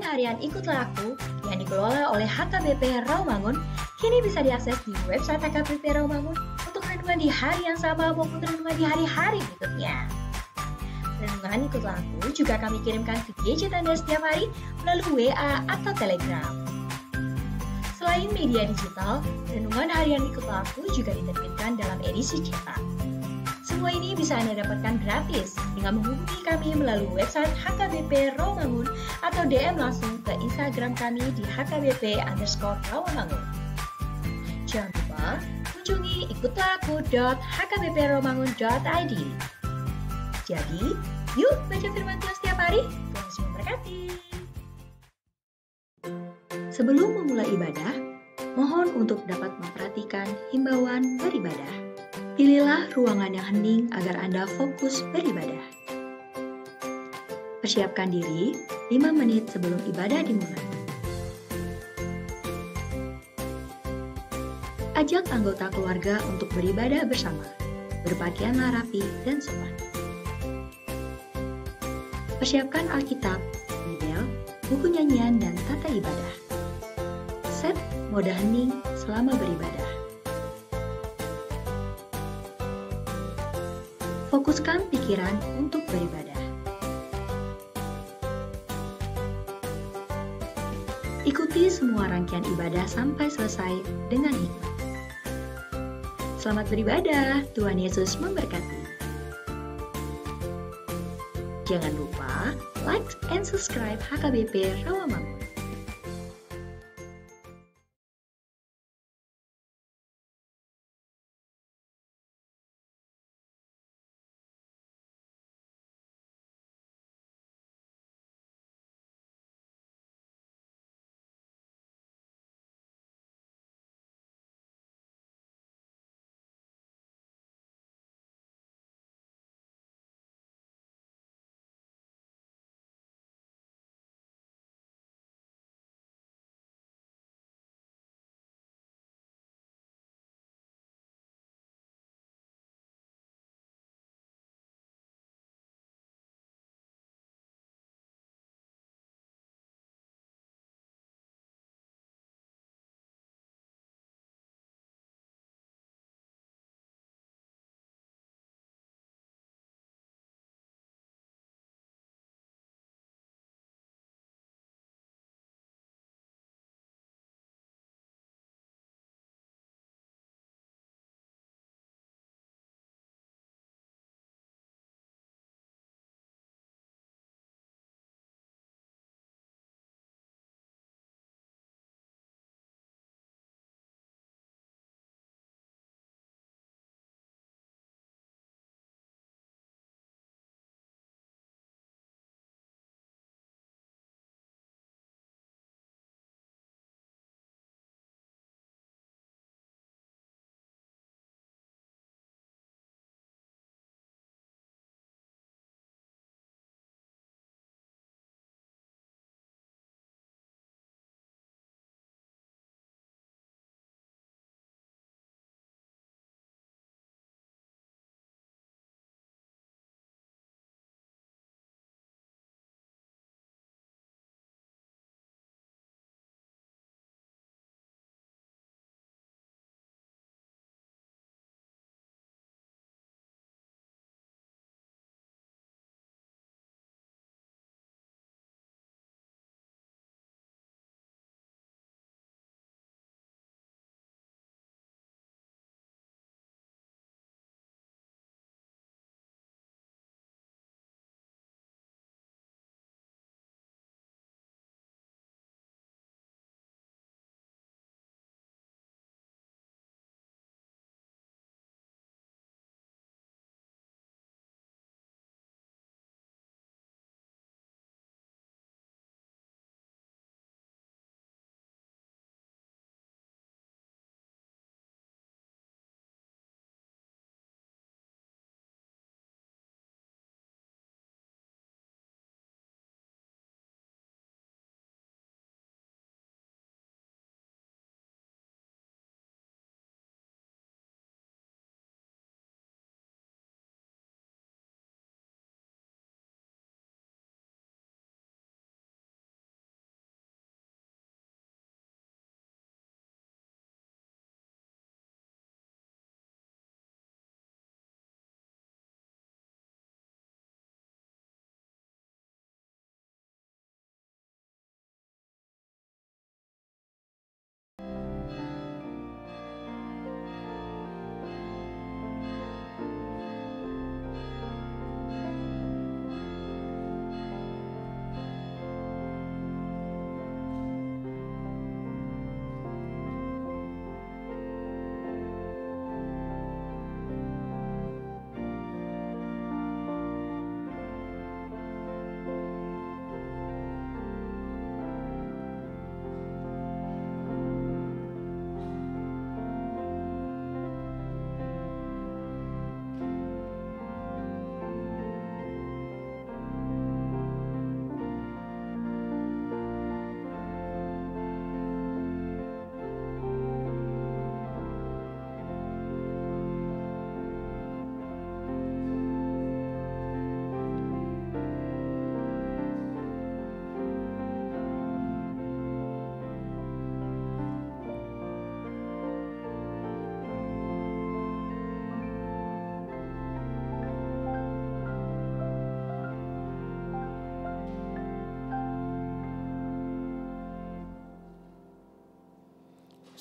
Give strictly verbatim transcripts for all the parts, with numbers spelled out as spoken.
Harian Ikutlah Aku yang dikelola oleh H K B P Rawamangun kini bisa diakses di website H K B P Rawamangun untuk renungan di hari yang sama maupun renungan di hari-hari berikutnya. Renungan Ikutlah Aku juga kami kirimkan ke gadget Anda setiap hari melalui W A atau Telegram. Selain media digital, renungan harian Ikutlah Aku juga diterbitkan dalam edisi cetak. Semua ini bisa Anda dapatkan gratis dengan menghubungi kami melalui website H K B P Rawamangun atau D M langsung ke Instagram kami di H K B P underscore Rawamangun. Jangan lupa kunjungi ikutlah aku dot H K B P rawamangun dot I D. Jadi, yuk baca firman Tuhan setiap hari. Tuhan Yesus memberkati. Sebelum memulai ibadah, mohon untuk dapat memperhatikan himbauan beribadah. Pilihlah ruangan yang hening agar Anda fokus beribadah. Persiapkan diri lima menit sebelum ibadah dimulai. Ajak anggota keluarga untuk beribadah bersama. Berpakaianlah rapi dan sopan. Persiapkan Alkitab, Bibel, buku nyanyian, dan tata ibadah. Set mode hening selama beribadah. Fokuskan pikiran untuk beribadah. Ikuti semua rangkaian ibadah sampai selesai dengan hikmat. Selamat beribadah, Tuhan Yesus memberkati. Jangan lupa like and subscribe H K B P Rawamangun.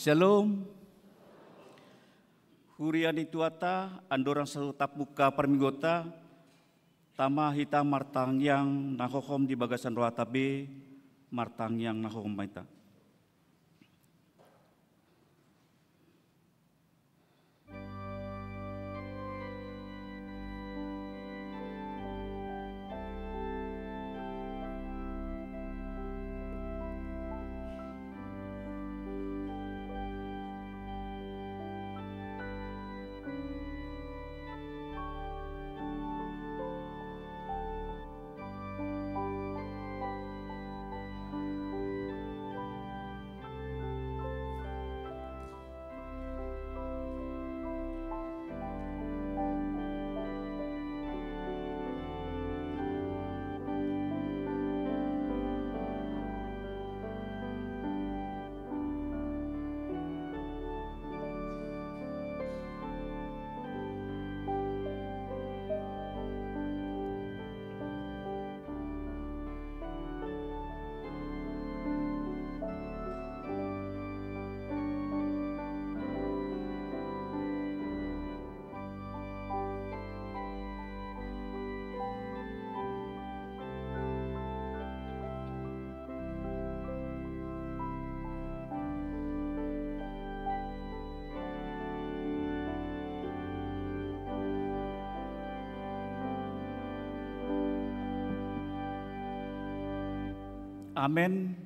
Syalom. Huria ni Tuhanta, andorang so tapungka parmingguonta, tama hita martangiang na hohom di bagasan rohanta be, martangiang na hohom ma hita. Amen.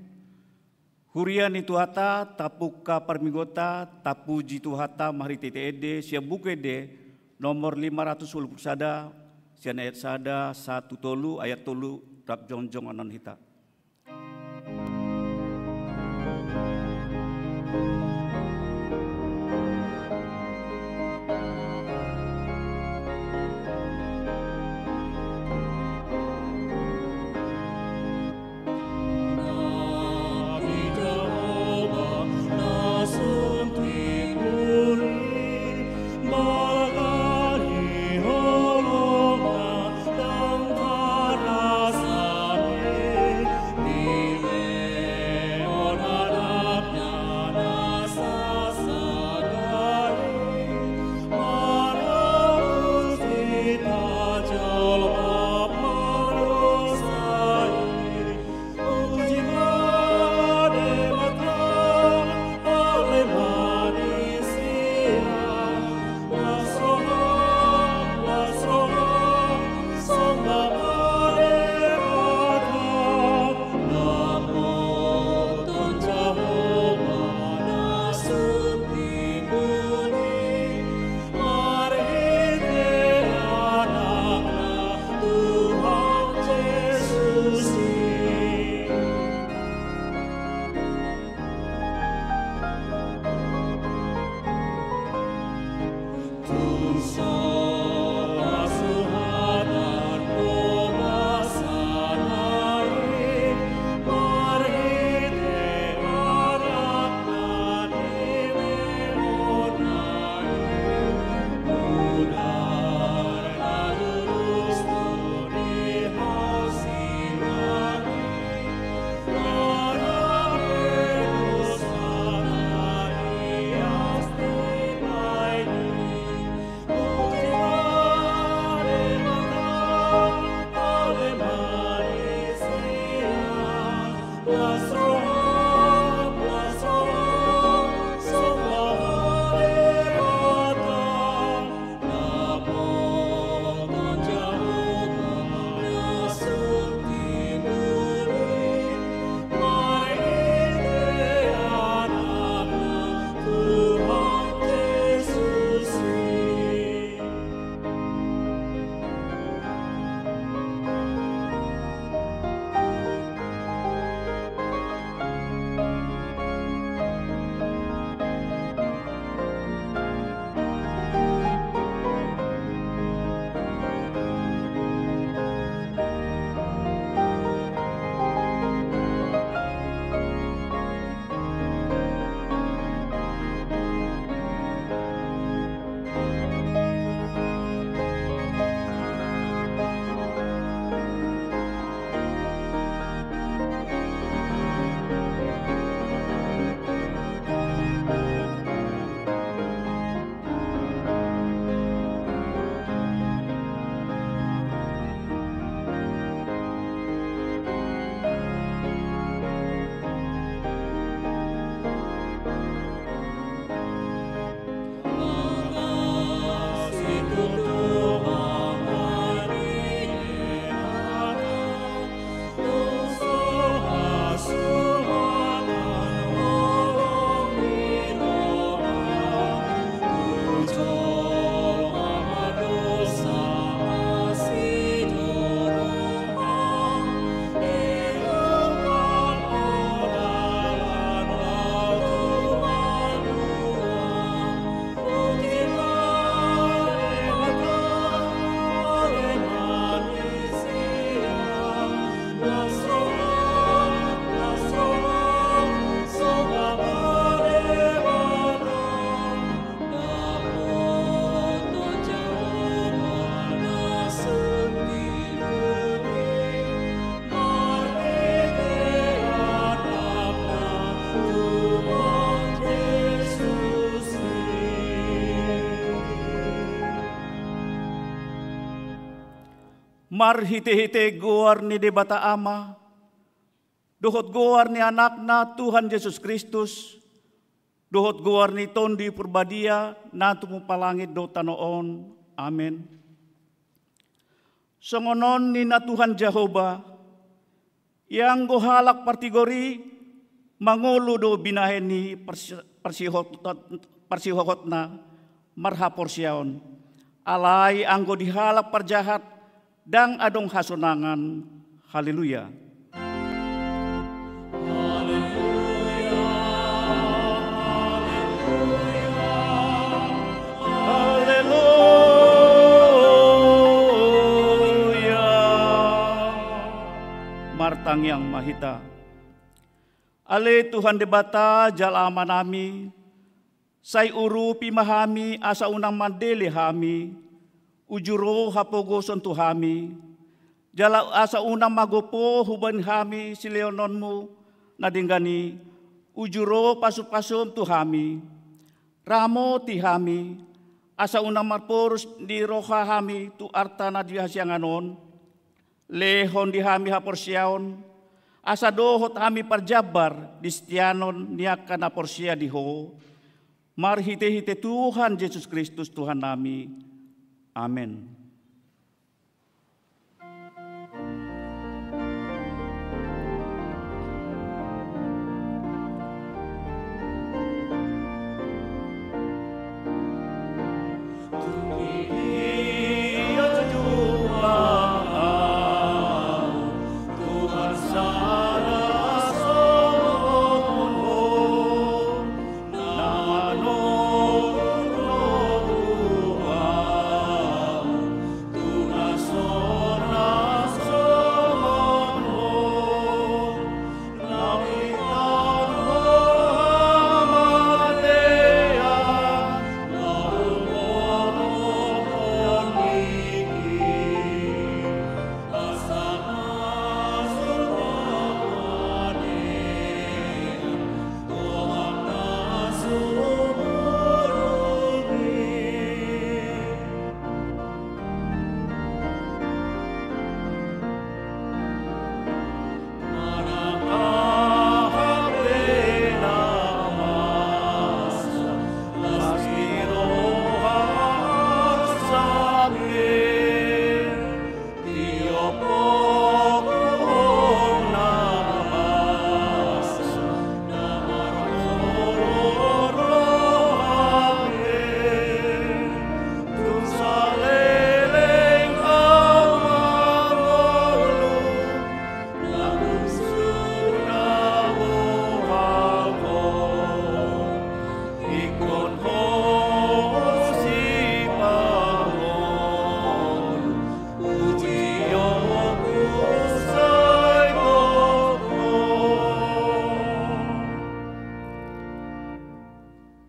Huria ni Tuhanta, tapungka parmingguonta, tapuji Tuhanta marhite-hite ende, sian Buku Ende nomor lima ratus ualu pulu sada, sian ayat sada sahat tu tolu, ayat tolu, rap jongjong annon hita. Marhite-hite goar ni Debata Ama, dohot goar ni Anakna Tuhan Jesus Kristus, dohot goar ni Tondi Parbadia, na tumompa langit dohot tano on. Amen. Songon on ninna Tuhan Jahowa, ianggo halak partigor i mangolu do binahen ni parsi-, parsihot-, parsihohotna marhaporseaon. Alai anggo di halak parjahat ndang adong hasonangan. Haleluya. Haleluya. Martangiang ma hita. Ale Tuhan Debata jala Amanami, sai urupi ma hami asa unang mandele hami, uju ro hapogoson tu hami, jala asa unang magopo hubahen hami silehononmu na denggan i, uju ro pasu-pasuon tu hami. Ramoti hami, asa unang marporus ni roha hami tu arta na di hasiangan on, lehon di hami haporseaon, asa dohot hami parjambar di siteanon ni angka na porsea di Ho, marhite-hite Tuhan Jesus Kristus Tuhannami. Amen.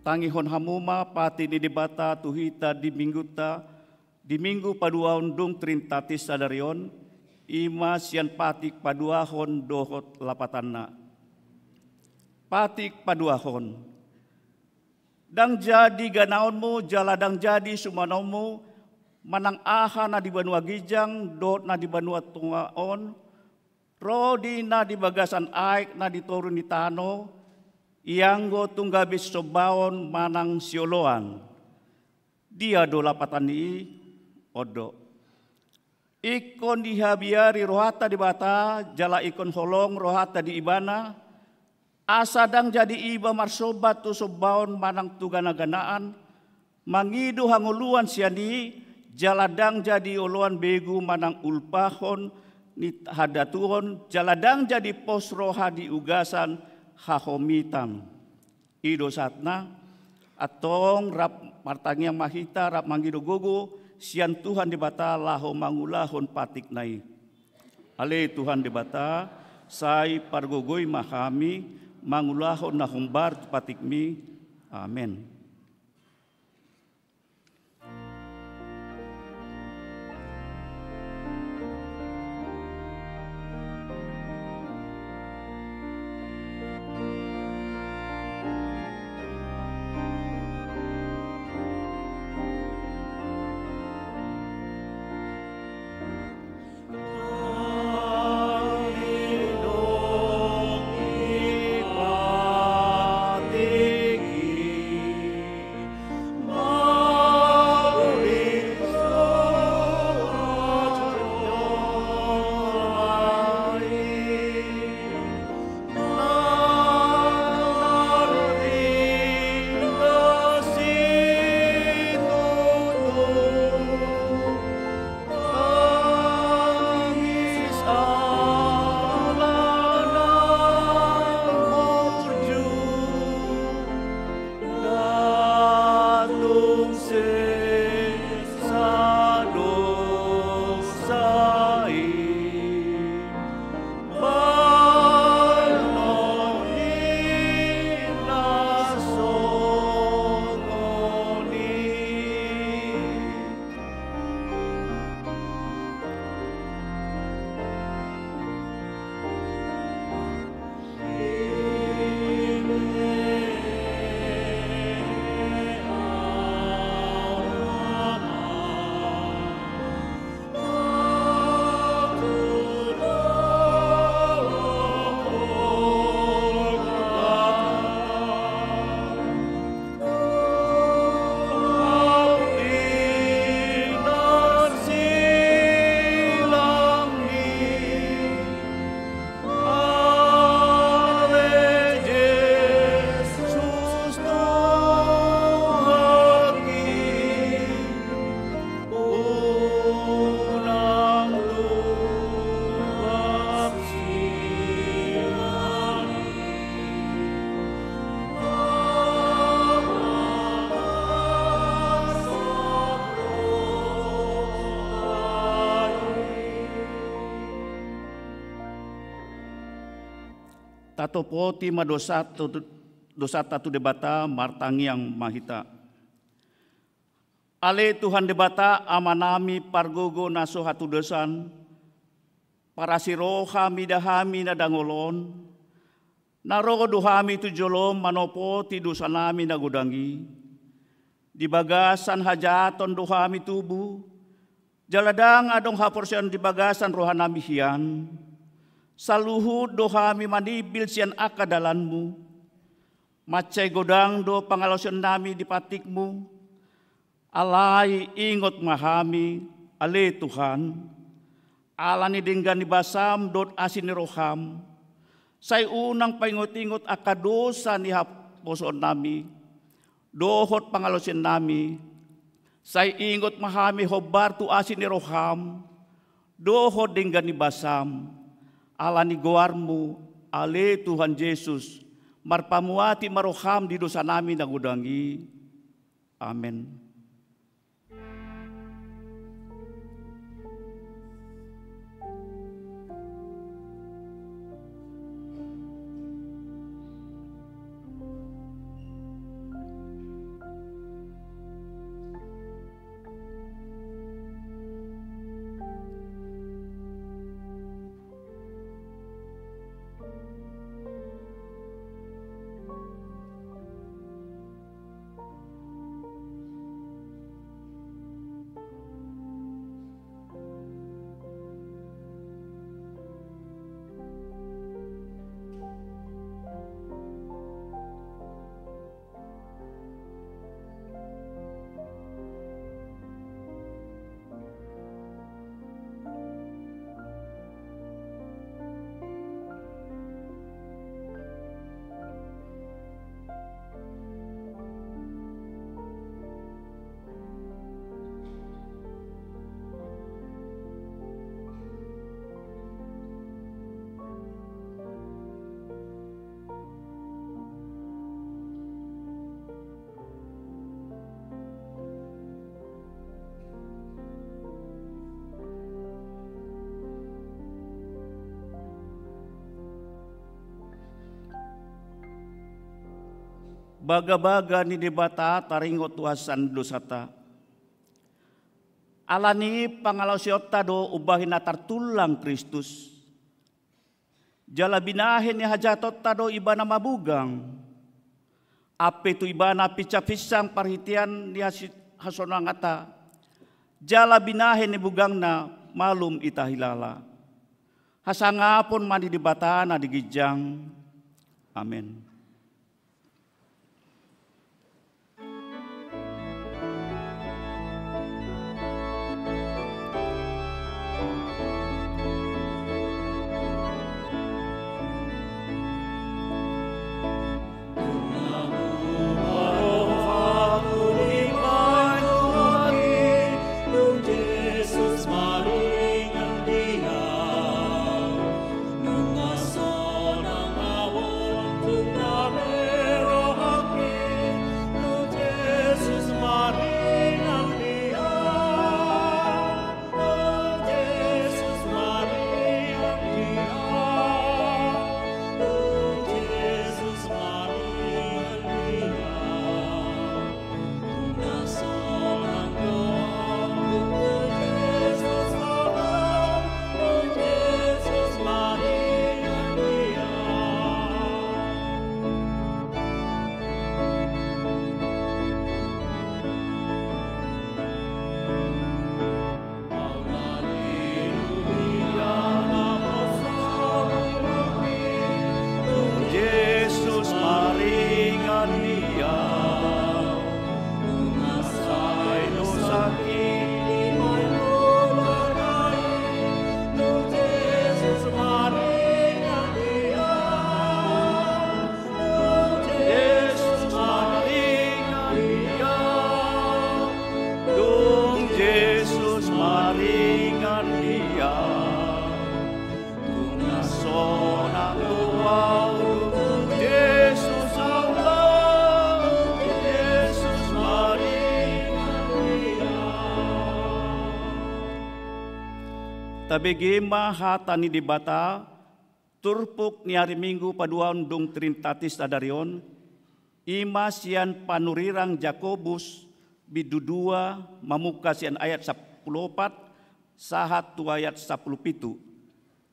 Tangihon hamu ma patik ni Debata tu hita di mingguta, di minggu paduahon dung Trinitatis sadari on, i ma sian patik paduahon dohot lapatanna. Patik paduahon. Ndang jadi ganaonmu jala ndang jadi sumanonmu manang aha na di banua ginjang dohot na di banua tonga on, ro di na di bagasan aek na di toru ni tano, ianggo tung gabe sisombaon manang sioloan. Dia do lapatan ni i? On do. Ingkon dihabiari rohanta Debata, jala ingkon holong rohanta di Ibana, asa ndang jadi iba marsomba tu sombaon manang tu gana-ganaan, mangido hangoluan sian i, jala ndang jadi oloan begu manang ulpahon ni hadatuon, jala ndang jadi pos roha di ugasan hahomitan. I do sahatna, antong rap martangiang ma hita, rap mangido gogo sian Tuhan Debata laho mangulahon patikna i. Ale Tuhan Debata, sai pargogoi ma hami mangulahon na hombar tu patikmi. Amen. Tatopoti ma dosanta tu, dosanta tu Debata, martangiang ma hita. Ale Tuhan Debata, Amanami pargogo na so hatudosan, parasi roha mida hami na dangol on, na ro do hami tu jolom manopoti dosanami na godang i. Di bagasan hajahaton do hami tubu, jala ndang adong haporseaon di bagasan rohanami hian. Saluhut do hami manimbil sian angka dalanmu. Mansai godang do pangalaosionnami di patikmu. Alai ingot ma hami, ale Tuhan, ala ni denggan ni basam dohot asi ni roham, sai unang paingot-ingot angka dosa ni haposoonnami dohot pangalaosionnami. Sai ingot ma hami hombar tu asi ni roham dohot denggan ni basam, ala ni goarmu, ale Tuhan Jesus, marpamuati ma roham di dosanami na godang i. Amen. Bagabaga ni Debata taringot tu hasesaan dosanta. Ala ni pangalaosionta do umbahen na tartullang Kristus. Jala binahen ni hajahatonta do Ibana mabugang. Ampe tu Ibana pinsang-pinsang parhitean ni hasi-, hasonanganta. Jala binahen ni bugangna malum hita hilala. Hasangapon ma ni Debata na di ginjang. Amen. Jesus maringan di au. Nunga sai do sakit i, Jesus maringan di au. Jesus maringan di au. Dung Jesus maringan di au. Nunga sonang do au dung Jesus au laho, Jesus maringan di au. Tabege ma hata ni Debata. Turpuk ni ari Minggu paduahon dung Trinitatis sadari on, i ma sian panurirang Jakobus bindu dua mamungka sian ayat sampulu opat sahat tu ayat sampulu pitu.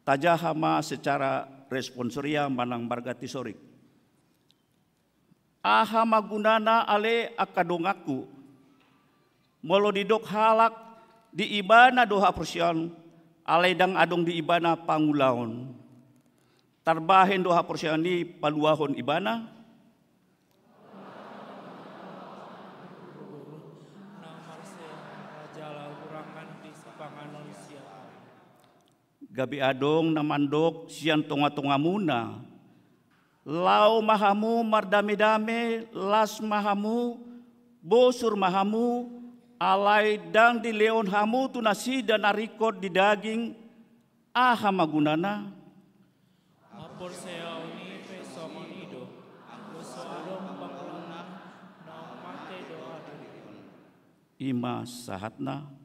Tajaha ma secara responsoria manang marganti soring. Aha ma gunana ale angka donganku, molo didok halak di ibana do haporseaon, alai ndang adong di ibana pangulaon? Tarbahen do haporseaon i paluahon ibana? Gabe adong na mandok sian tongatongamuna: Laho ma hamu mardamedame, las ma hamu, bosur ma hamu, alai ndang dilehon hamu tu nasida na ringkot di daging, aha ma gunana? Haporseaon i pe songon i do, anggo so adong pangulaonna, naung mate do haporseaon. I ma sahatna.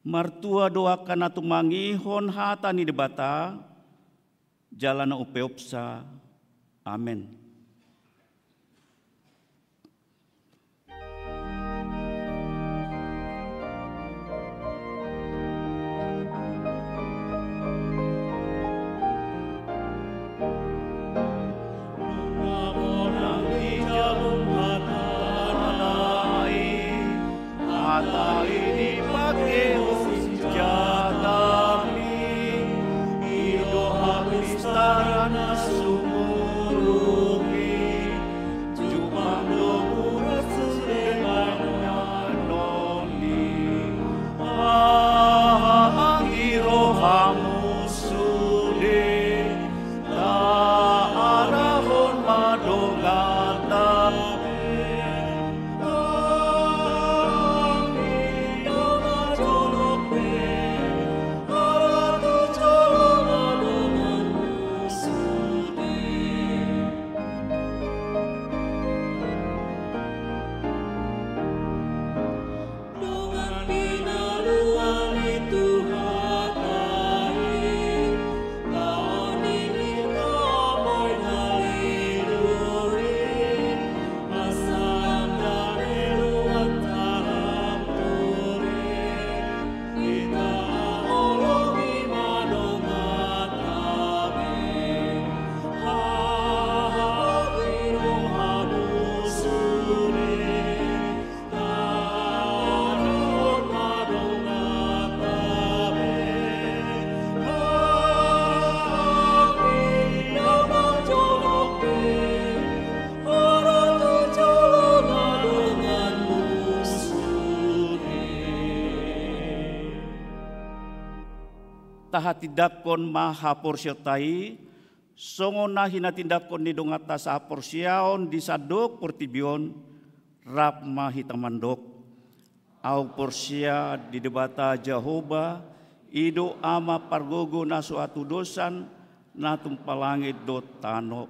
Martua do angka na tumangihon hata ni Debata, jala na umpeopsa. Amen. Hata i dipangke sinjatami, i do hapistaran na sumurung i, jumpang do huhut sude panganon i. Aha anggi rohamu sude, taarahon ma donganta. Tahatindangkon ma haporseaonta i, songon na hinatindangkon ni donganta sahaporseaon di sandok portibi on. Rap ma hita mandok. Ahu porsea di Debata Jahowa, i do Ama pargogo na so hatudosan, na tumpal langit dohot tano.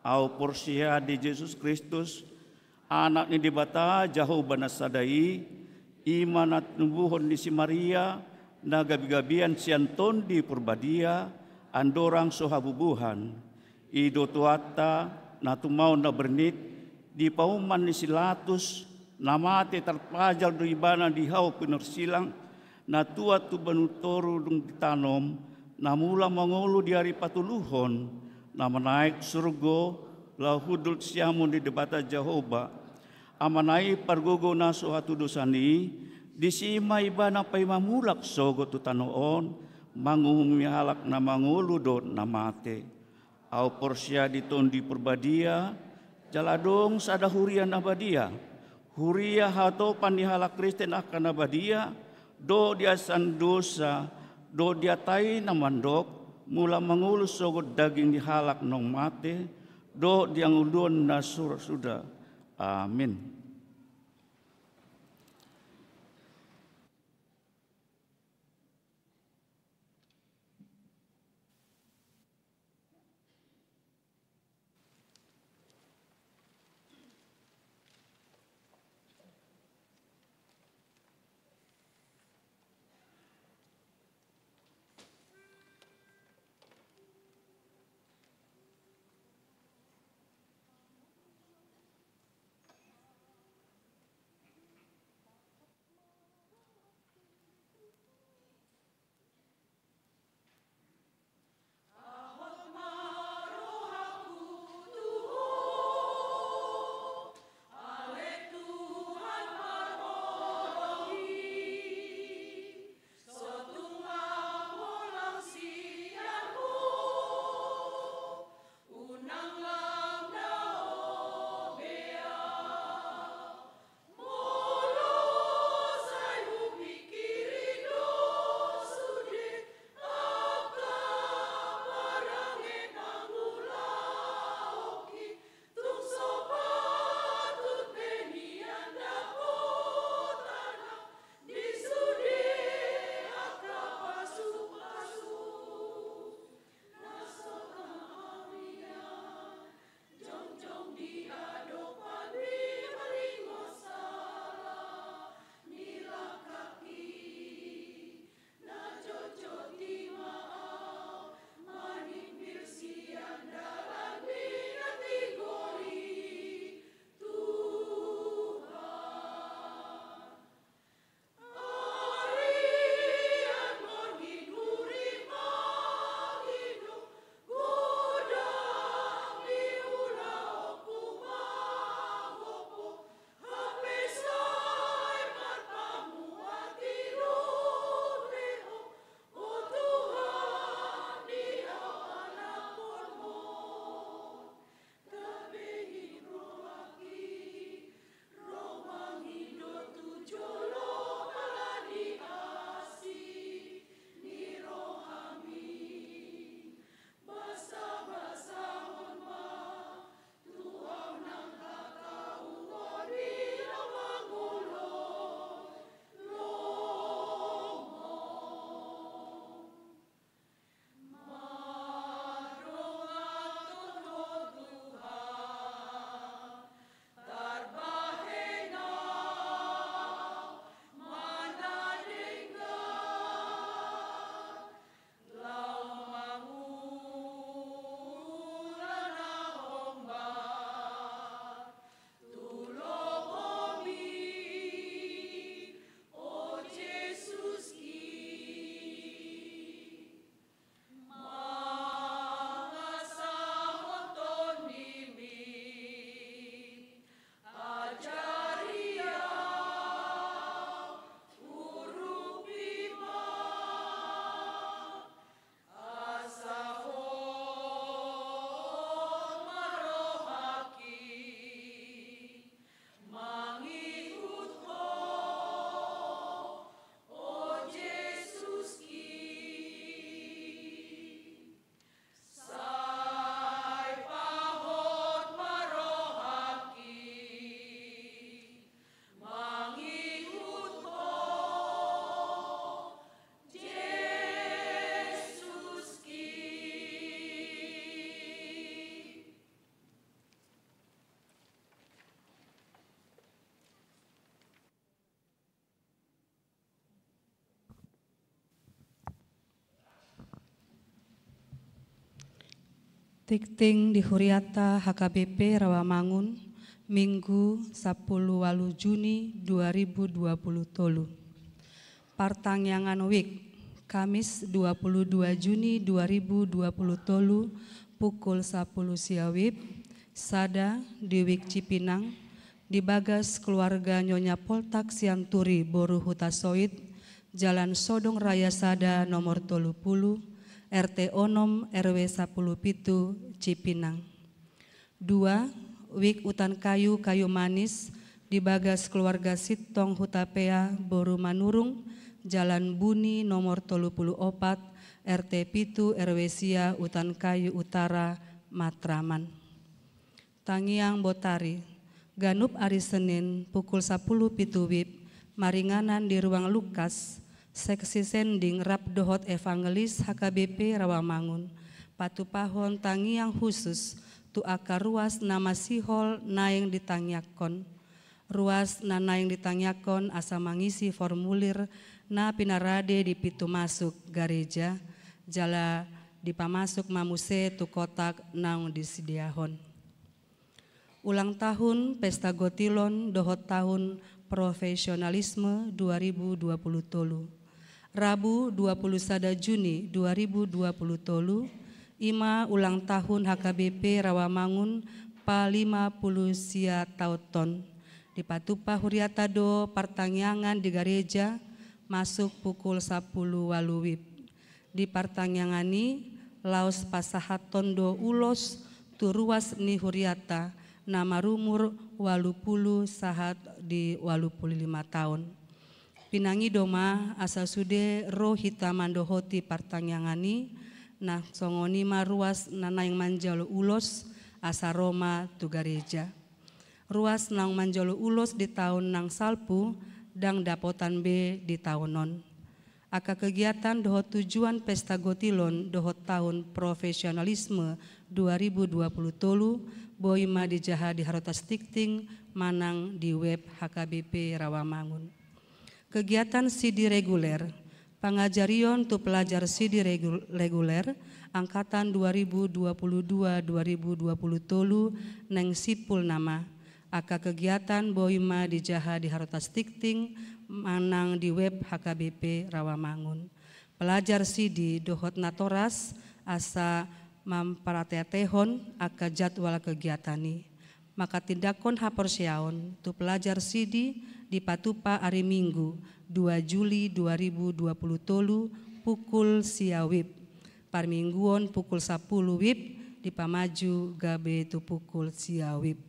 Ahu porsea di Jesus Kristus, Anak ni Debata Jahowa na sada i, i ma na tinubuhon ni si Maria, na gabegabean sian Tondi Porbadia, andorang so habubuhan. I do Tuhanta, na tumaon na bernit, di pauman ni si Latus, na mate tarpajal do ibana di hau pinorsilang, na tuat tu banua toru dung ditanom, na mulak mangolu di ari patoluhon, na manaek surgo, laho hundul siamun ni Debata Jahowa, Amana i pargogo na so hatudosan i, disi ma ibana paima mulak sogot tu tano on, manguhumi halak na mangolu dohot na mate. Ahu porsea di Tondi Porbadia, jala adong sada huria na badia, huria hatopan ni halak Kristen angka na badia, dohot di asan dosa, dohot di hata i na mandok, mulak mangolu sogot daging ni halak naung mate, dohot di hangoluan na suda-suda. Amin. Tingting di huriata H K B P Rawamangun, Minggu, sampulu ualu Juni dua ribu dua pulu tolu. Partangiangan WIB, Kamis, dua pulu dua Juni dua ribu dua pulu tolu, pukul sampulu sia WIB, sada di WIB Cipinang, di bagas keluarga Nyonya Poltak Sianturi boru Hutasoit, Jalan Sodong Raya Sada nomor tolu pulu, R T onom, R W sampulu pitu, Cipinang. Dua, WIB Utan Kayu Kayu Manis, di bagas keluarga Sintong Hutapea boru Manurung, Jalan Buni nomor tolu pulu opat, R T pitu, R W sia, Utan Kayu Utara, Matraman. Tangiang Botari. Ganup ari Senin pukul sampulu pitu WIB, maringanan di ruang Lukas, seksi sending rap dohot evangelis H K B P Rawamangun, patupahon tangiang khusus tu angka ruas na masihol naeng ditangiangkon. Ruas na naeng ditangiangkon asa mangisi formulir na pinarade di pintu masuk gareja, jala dipamasuk ma muse tu kotak naung disediahon. Ulang tahun Pesta Gotilon dohot tahun profesionalisme dua ribu dua pulu tolu. Rabu, dua pulu sada Juni dua ribu dua pulu tolu, i ma ulang tahun H K B P Rawamangun palima pulu sia taon on. Dipatupa huriata do partangiangan di gareja masuk pukul sampulu ualu WIB. Di partangiangan i laos pasahathon do ulos tu ruas ni huriata na marumur ualu pulu sahat di ualu pulu lima taon. Pinangido ma asa sude ro hita mandohoti partangiangan i, na songon i ma ruas na naeng manjalo ulos asa ro ma tu gareja. Ruas naung manjalo ulos di taon nang salpu ndang dapotan be di taon on. Angka kegiatan dohot tujuan Pesta Gotilon dohot tahun profesionalisme dua ribu dua pulu tolu boi ma dijaha di harotas tingting manang di web H K B P Rawamangun. Kegiatan sidi reguler. Pangajarion tu pelajar sidi regu-, reguler angkatan dua ribu dua puluh dua dua ribu dua puluh tolu naeng simpul nama. Angka kegiatan boi ma dijaha di harotas tingting manang di web H K B P Rawamangun. Pelajar sidi dohot natoras asa mamparateatehon angka jadwal kegiatan i. Manghatindanghon haporseaon tu pelajar sidi dipatupa ari Minggu, dua Juli dua ribu dua puluh tolu, pukul sia wib. Parmingguon pukul sapuluh wib, dipamaju gabe tu pukul sia wib.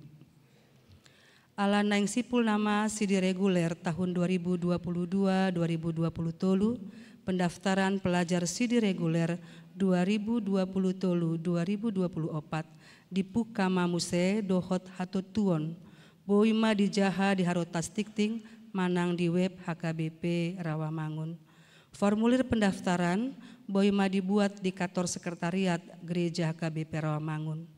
Ala naeng simpul nama sidi reguler tahun dua ribu dua puluh dua dua ribu dua puluh tolu, pendaftaran pelajar sidi reguler dua ribu dua puluh tolu dua ribu dua puluh opat, dipungka ma muse dohot hatontuon, boi ma dijaha di harotas tingting manang di web H K B P Rawamangun. Formulir pendaftaran boi ma dibuat di kantor sekretariat Gereja H K B P Rawamangun.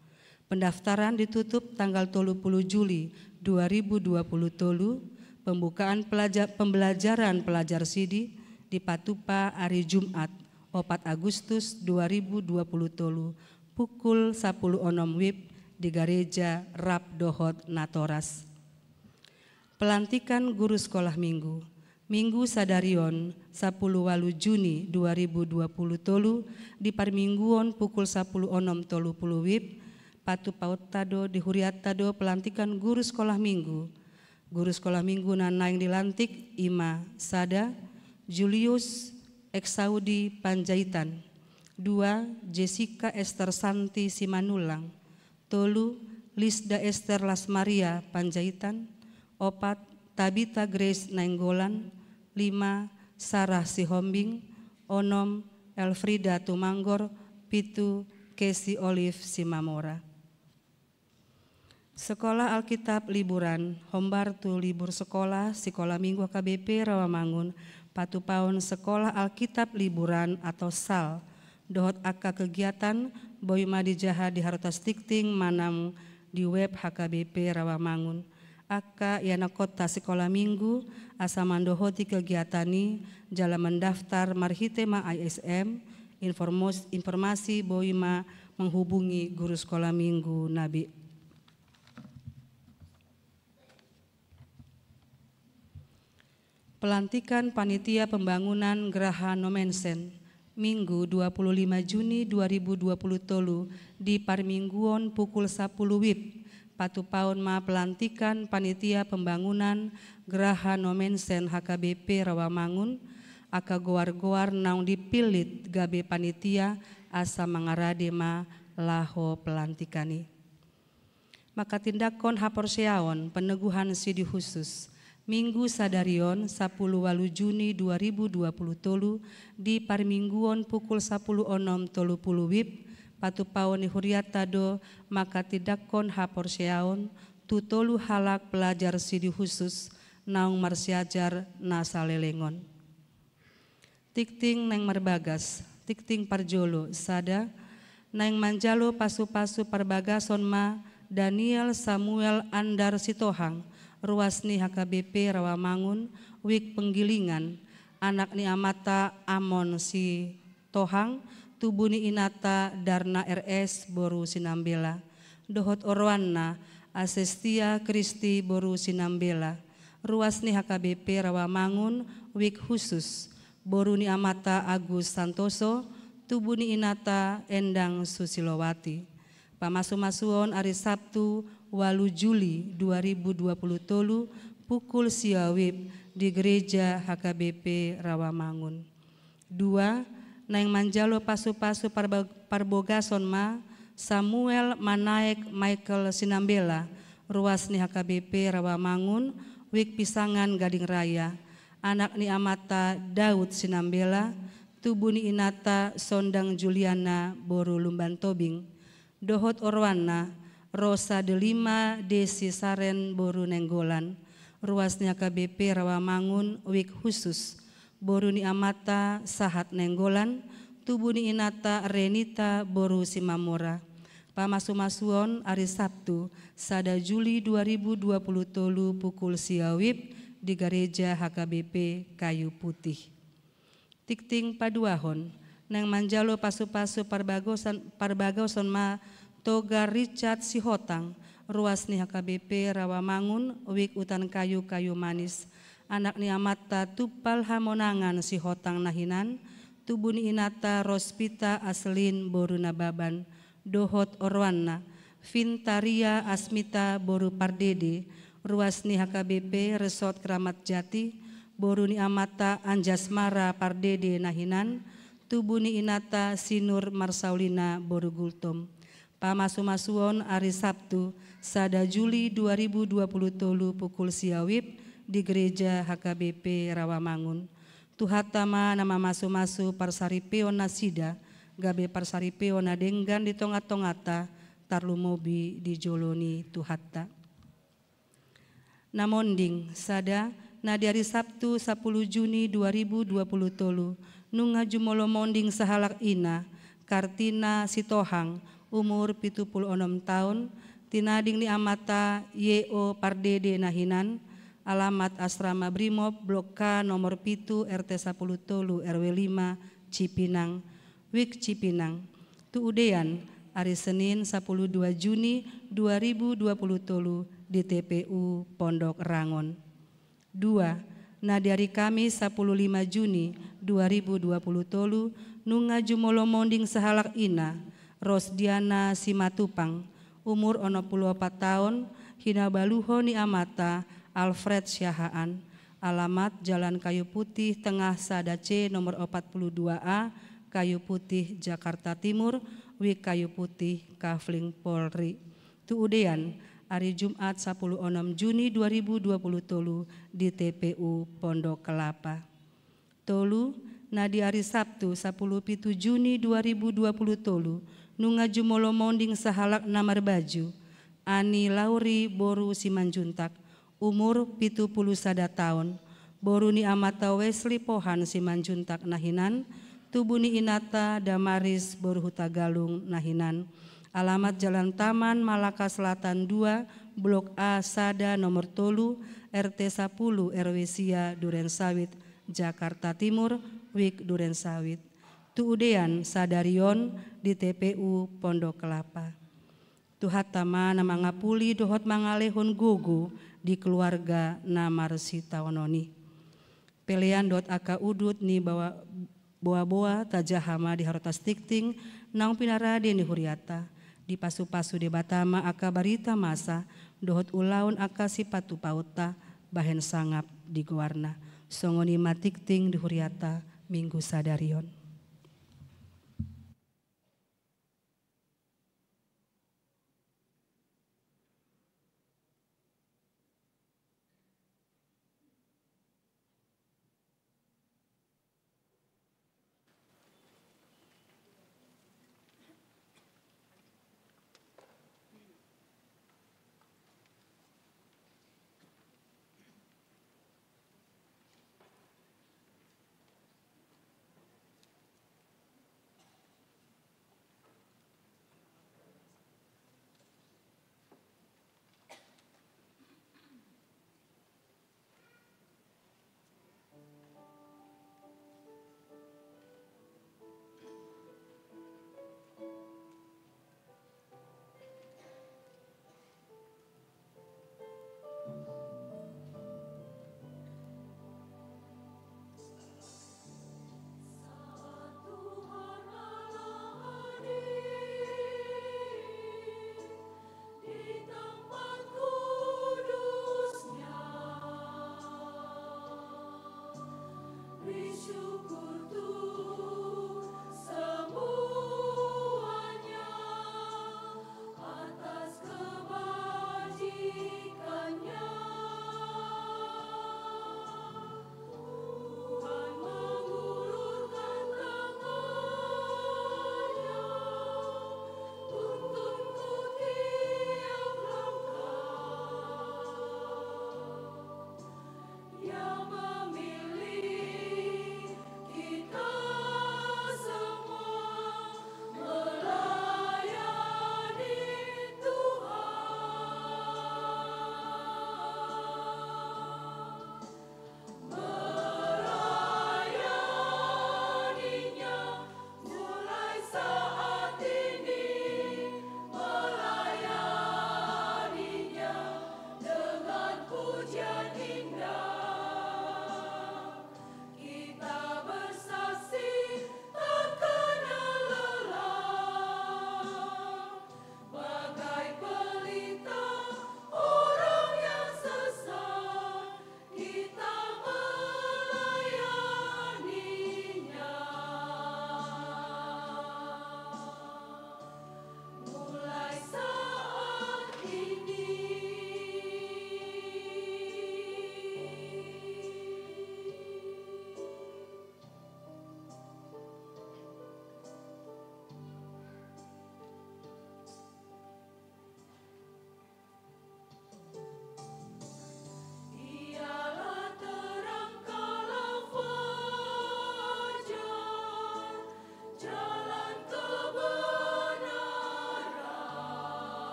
Pendaftaran ditutup tanggal tolu puluh Juli dua ribu dua puluh tolu, pembukaan pelaja-, pembelajaran pelajar sidi dipatupa ari Jumat, opat Agustus dua ribu dua puluh tolu, pukul sapuluh onom wib di gareja rap dohot natoras. Pelantikan guru sekolah minggu. Minggu sadarion, sapuluh ualu Juni dua ribu dua puluh tolu, di parmingguon pukul sapuluh onom tolu puluh wib, patupaonta do di hurianta do pelantikan guru sekolah minggu. Guru sekolah minggu na naeng dilantik i ma sada, Julius Exaudi Panjaitan, dua, Jessica Esther Santi Simanullang, tolu, Lisda Esther Lasmaria Panjaitan, opat, Tabita Grace Nainggolan, lima, Sarah Sihombing, onom, Elfrida Tumanggor, pitu, Casey Olive Simamora. Sekolah Alkitab liburan, hombar tu libur sekolah, Sikola Minggu H K B P Rawamangun, patupaon sekolah Alkitab liburan atau sal, dohot angka kegiatan boi ma dijaha di harotas tingting manang di web H K B P Rawamangun. Angka ianakhonta sikola minggu asa mandohoti kegiatan i jala mendaftar marhite ma I S M, informasi, informasi boi ma menghubungi guru sekolah minggu na be. Pelantikan Panitia Pembangunan Graha Nommensen, Minggu dua puluh lima Juni dua ribu dua puluh tolu, di parmingguon pukul sapuluh wib. Patupaon ma pelantikan Panitia Pembangunan Graha Nommensen H K B P Rawamangun, angka goar-goar naung dipillit gabe panitia, asa mangarade ma laho pelantikan i. Manghatindanghon haporseaon, peneguhan sidi khusus. Minggu sadari on, sapuluh walu Juni dua ribu dua puluh tolu, di parmingguon pukul sapuluh onom tolu puluh wib, patupaon ni hurianta do manghatindanghon haporseaon tu tolu halak pelajar sidi khusus naung marsiajar na saleleng on. Tingting naeng marbagas. Tingting parjolo, sada, naeng manjalo pasu-pasu parbagason ma Daniel Samuel Andar Sitohang, ruas ni H K B P Rawamangun, Wik Penggilingan, anak ni amanta Amon Sitohang, tubu ni inanta Darna R S boru Sinambela, dohot oroanna Asestia Kristi boru Sinambela, ruas ni H K B P Rawamangun, Wik Khusus, boru ni amanta Agus Santoso, tubu ni inanta Endang Susilowati. Pamasu-masuon ari Sabtu, walu Juli dua ribu dua puluh tolu, pukul sia wib, di Gereja H K B P Rawamangun. Dua, naeng manjalo pasu-pasu parba-, parbogason ma Samuel Manaek Michael Sinambela, ruas ni H K B P Rawamangun, Wik Pisangan Gading Raya, anak ni amanta Daud Sinambela, tubu ni inanta Sondang Juliana boru Lumban Tobing, dohot oroanna Rosa Delima Desi Saren boru Nainggolan, ruas ni H K B P Rawamangun, Wik Khusus, boru ni amanta Sahat Nainggolan, tubu ni inanta Renita boru Simamora. Pamasu-masuon ari Sabtu, sada Juli dua ribu dua puluh tolu, pukul sia wib, di Gareja H K B P Kayu Putih. Tingting paduahon, naeng manjalo pasu-pasu parbagosan-, parbagason ma Togar Richard Sihotang, ruas ni H K B P Rawamangun, Wik Utan Kayu Kayu Manis, anak ni amanta Tumpal Hamonangan Sihotang na hinan, tubu ni inanta Rospita Aslin boru Nababan, dohot oroanna Vintaria Asmita boru Pardede, ruas ni H K B P Resort Kramat Jati, boru ni amanta Anjasmara Pardede na hinan, tubu ni inanta Sinur Marsaulina boru Gultom. Pamasu-masuon ari Sabtu, sada Juli dua ribu dua puluh tolu, pukul sia wib, di Gereja H K B P Rawamangun. Tuhanta ma na mamasu-masu parsaripeon nasida, gabe parsaripeon na denggan di tonga-tonganta, tarlumobi di jolo ni Tuhanta. Na monding, sada, na di ari Sabtu, sapuluh Juni dua ribu dua puluh tolu, nunga jumolo monding sahalak ina, Kartina Sitohang, umur pitu puluh onom taon, tinading ni amanta Y O Pardede na hinan, alamat Asrama Brimob, Blok K, nomor pitu, R T sapuluh tolu, R W lima, Cipinang, Wik Cipinang. Tu udean, ari Senin, sapuluh dua Juni dua ribu dua puluh tolu, di T P U Pondok Rangon. Dua, na di ari Kamis, sapuluh lima Juni dua ribu dua puluh tolu, nunga jumolo monding sahalak ina, Rosdiana Simatupang, umur onom puluh opat taon, hinabaluhon ni amanta Alfred Siahaan, alamat Jalan Kayu Putih Tengah sada C, nomor opat puluh dua A, Kayu Putih, Jakarta Timur, Wik Kayu Putih, Kafling Polri. Tu udean, ari Jumat, sapuluh onom Juni dua ribu dua puluh tolu, di T P U Pondok Kelapa. Tolu, na di ari Sabtu, sapuluh pitu Juni dua ribu dua puluh tolu, nunga jumolo monding sahalak na marbaju, Ani Lauri boru Simanjuntak, umur pitu puluh sada taon, boru ni amanta Wesley Pohan Simanjuntak na hinan, tubu ni inanta Damaris boru Hutagalung na hinan, alamat Jalan Taman Malaka Selatan dua, Blok A sada, nomor tolu, R T sapuluh, R W sia, Duren Sawit, Jakarta Timur, Wik Duren Sawit. Tu udean, sadari on, di T P U Pondok Kelapa. Tuhanta ma na mangapuli dohot mangalehon gogo di keluarga na marsitaonon i. Pelean dohot angka udut ni bawa, boa-boa tajaha ma di harotas tingting naung pinarade ni huriata. Dipasupasu Debata ma angka barita masa dohot ulaon angka sipatupaonta bahen sangap di goarna. Songon i ma tingting di huriata Minggu sadari on.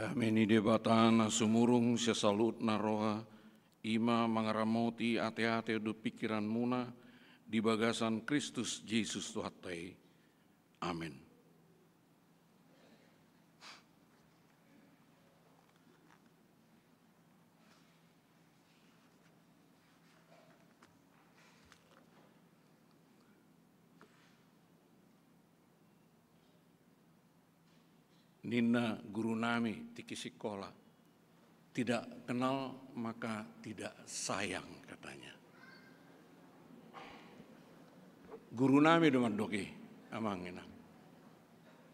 Dame ni Debata na sumurung sian saluhut na roha, i ma mangaramoti ateate dohot pingkiranmuna di bagasan Kristus Jesus Tuhanta i. Amen. Ninna gurunami tingki sikola, "Tidak kenal maka tidak sayang," katanya. Gurunami do mandok i, amang inang.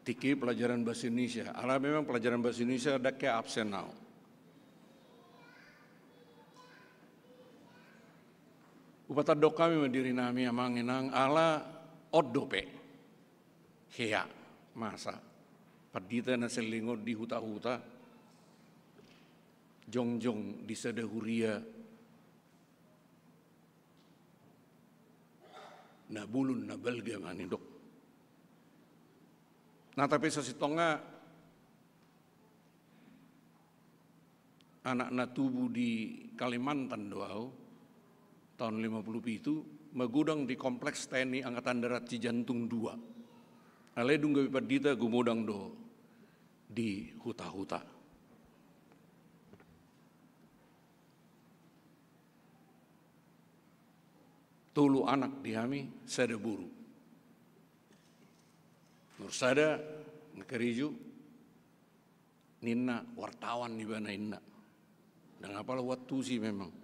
Tingki pelajaran bahasa Indonesia, ala memang pelajaran bahasa Indonesia ndang hea absen au. Hupatandok hami ma dirinami, amang inang, ala on dope hea masa pandita na selling on di huta-huta, jongjong di sada huria na bulung na balga ma nidok. Nah, tapi sasintongna anak na tubu di Kalimantan do au, taon lima puluh pitu, magodang di kompleks T N I Angkatan Darat Cijantung dua. Alai dung gabe pandita gumodang do di huta-huta. Tolu anak di hami, sada boru. Nomor sada, na karejo, ninna wartawan ibana, inna. Ndang apala huantusi memang.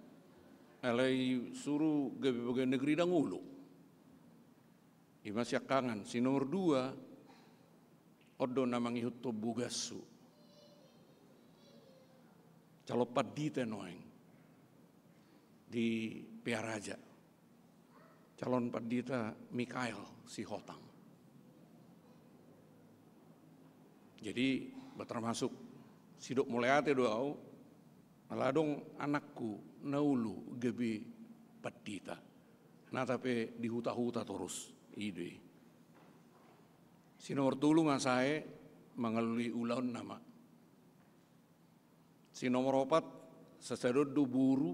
Alai suru gabe pegawai negeri ndang olo. I ma siangkangan. Si nomor dua, on do na mangihuthon bogashu. Calon pandita nuaeng di Pearaja. Calon pandita Mikael Sihotang. Jadi, ba termasuk sidok mauliate do au, ala adong anakku na olo gabe pandita. Nata pe di huta-huta torus, i do i. Si nomor tolu ma sae mangalului ulaonna ma. Si nomor opat, sasada on do boru,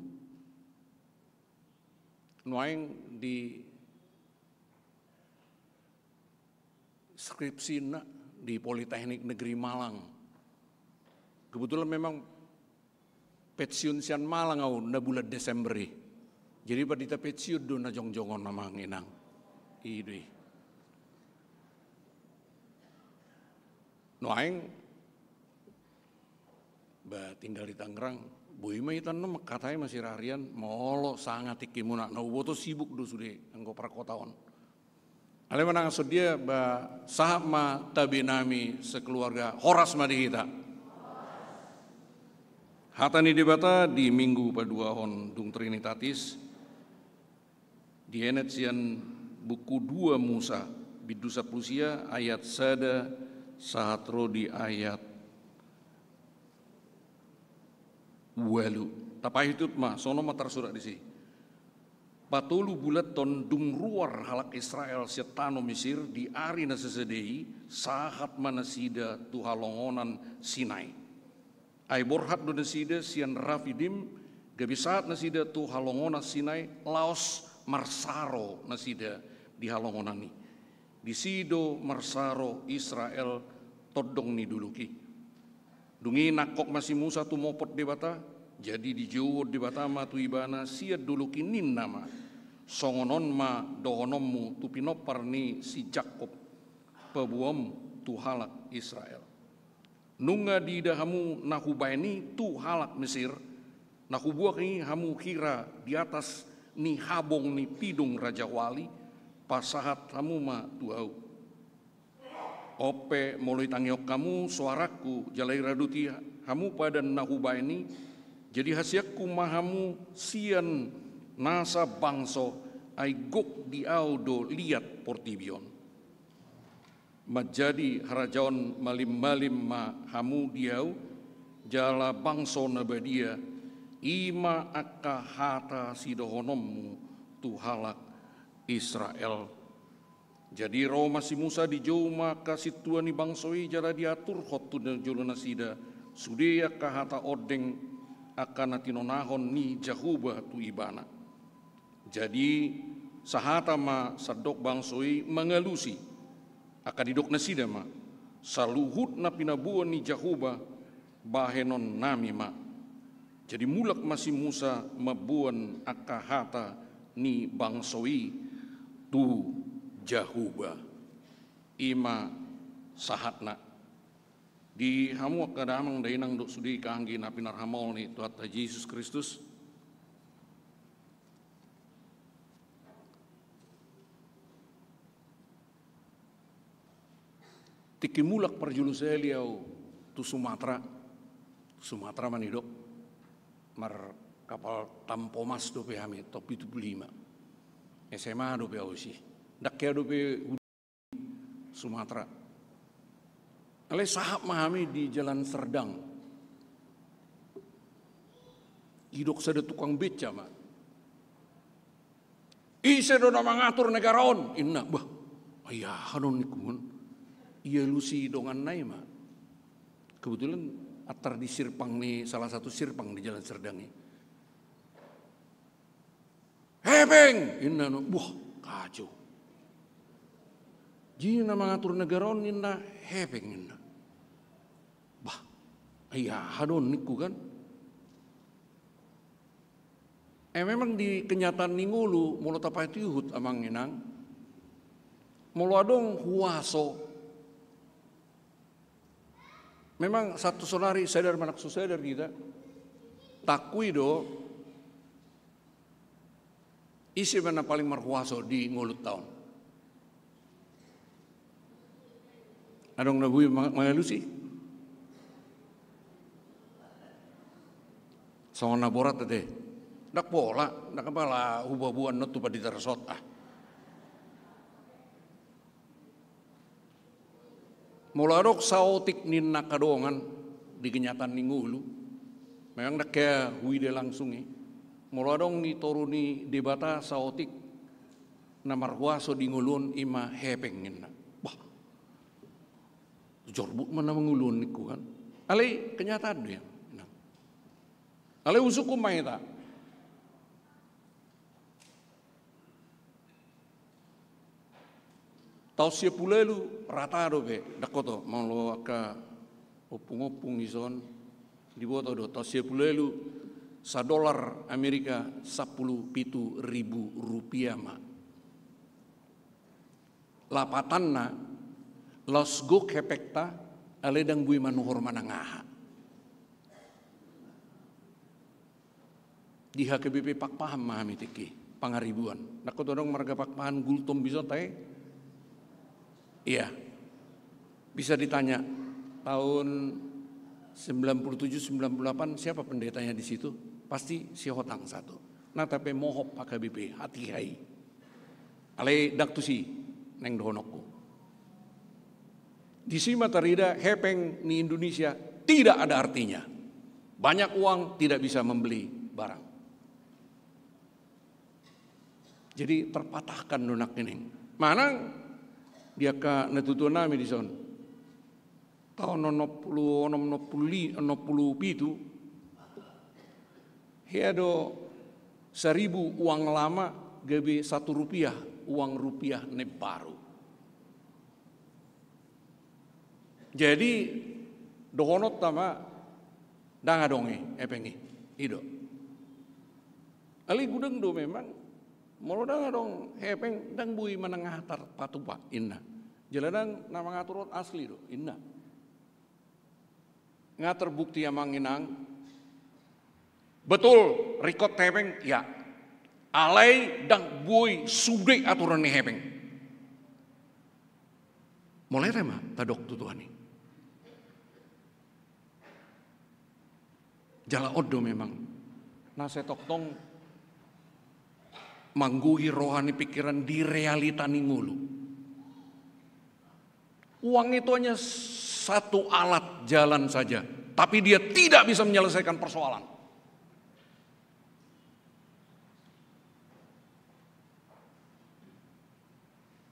nuaeng di skripsina di Politeknik Negeri Malang. Kebetulan memang pensiun sian Malang au na bulan Desember i. Jadi pandita pensiun do na jongjong on, amang inang. I do i. Nuaeng ba tinggal di Tangerang, boi ma hita annon mangkatai masirarian, molo sanga tingkimuna, na huboto sibuk do sude anggo parkota on. Alai manang songon dia, ba sahat ma tabenami sekeluarga, horas ma di hita. Hata ni Debata di Minggu paduahon dung Trinitatis, dienet sian buku dua Musa, bindu sampulu sia, ayat sada sahat ro di ayat ualu. Tapaihut ma, songon on ma tarsurat disi. Patolu bulathon dung ruar halak Israel sian tano Misir, di ari na sasada i, sahat ma nasida tu halongonan Sinai. Ai borhat do nasida sian Rafidim, gabe sahat nasida tu halongonan Sinai, laos marsaro nasida di halongonan i. Disi do marsaro Israel tondong ni dolok i. Dung i nangkok ma si Musa tumopot Debata, jadi dijouhon Debata ma tu ibana sian dolok i, ninna ma: Songon on ma dohononmu tu pinompar ni si Jakob, paboaonmu tu halak Israel. Nunga diida hamu na hubaen i tu halak Misir, na hubuang i hamu hira di atas ni habong ni pidong rajawali, pasahat hamu ma tu ahu. On pe molo itangihon hamu soarangku jala iradoti hamu padan na hubaen i, jadi hasianku ma hamu sian nasa bangso, ai gok di ahu do liat portibi on. Manjadi harajaon malim-malim ma hamu di ahu, jala bangso na badia. I ma angka hata sidohononmu tu halak Israel. Jadi ro ma si Musa, dijou ma angka sintua ni bangso i jala diaturhon tu jolo nasida sude angka hata ondeng angka na tinonahon ni Jahowa tu ibana. Jadi sahata ma sandok bangso i mangalusi, angka didok nasida ma: Saluhut na pinaboan ni Jahowa bahenonnami ma. Jadi mulak ma si Musa mamboan angka hata ni bangso i tu Jahowa. I ma sahatna. Di hamu angka damang dainang dohot sude anggi na pinarhamaol ni Tuhanta Jesus Kristus. Tingki mulak parjolo sahali au tu Sumatera. Sumatera ma nidok. Markapal Tampomas dope hami, tahun pitu pulu lima. S M A dope au i. Ndang hea dope Sumatera. Alai sahat ma hami di Jalan Serdang. Didok sada tukang beca ma: Ise do na mangatur negara on? Inna. Bah, ai aha do on ningku kan. Dialusi donganna i ma. Kebetulan antar di sirpang ni, salah satu sirpang di Jalan Serdang i. Hepeng! Inna, no, wah, kacau. Jadi na mangatur negara on ninna hepeng ninna. Bah, ai aha do on ningku kan. Eh, memang di kenyataan ni ngolu, molo tapaihut amang inang, molo adong huaso, memang sahat tu sonari sadar manang so sadar hita, taakui do, ise ma na paling marhuaso di ngolunta on. Adong na boi mang-, mangalusi? Songon na borat ate. Ndang pola, ndang pola hubaboan on tu pandita resort, ah. Molo adong saotik ninna angka dongan di kenyataan ni ngolu, memang ndang hea huida langsung i. Molo adong ni toru ni Debata saotik na marhuaso di ngolu on, i ma hepeng ninna. Bah, jorbut ma na mangolu on ningku kan. Alai kenyataan do i. Alai husungkun ma hita. Taon sia pulu ualu rata dope, dakkoto, molo angka ompung-ompung dison, diboto do, taon sia pulu ualu, sadolar Amerika sampulu pitu ribu rupiah ma. Lapatanna, laos gok hepengta, alai ndang boi manuhor manang aha. Di H K B P Pakpahan ma hami tingki, Pangaribuan. Dakkoto adong marga Pakpahan Gultom dison, tahe? Iya. Bisa ditanya, tahun sembilan puluh tujuh, sembilan puluh delapan, siapa pendetanya di situ? Pasti si Hotang satu. Na tape mohop H K B P, hatiha i. Alai ndang tusi naeng dohononku. Disi ma tarida hepeng ni Indonesia tidak ada artinya. Banyak uang tidak bisa membeli barang. Jadi terpatahkan do nangkining. Manang di angka natuatua nami dison. Taon onom pulu onom, onom pulu li-, onom pulu pitu, hea do saribu uang lama gabe satu rupiah uang rupiah na imbaru. Jadi dohononta ma, ndang adong i hepeng i, i do. Alai godang do memang, molo ndang adong hepeng, ndang boi manang aha tarpatupa, inna. Jala ndang na mangatur on asli do, inna. Nga terbukti amang inang. Betul, ringkot hepeng, ya. Alai ndang boi sude aturan ni hepeng. Molo ate ma tadok tu Tuhan i. Jala on do memang na sai tongtong manggohi roha ni pikiran di realita ni ngolu. Uang itu hanya satu alat jalan saja, tapi dia tidak bisa menyelesaikan persoalan.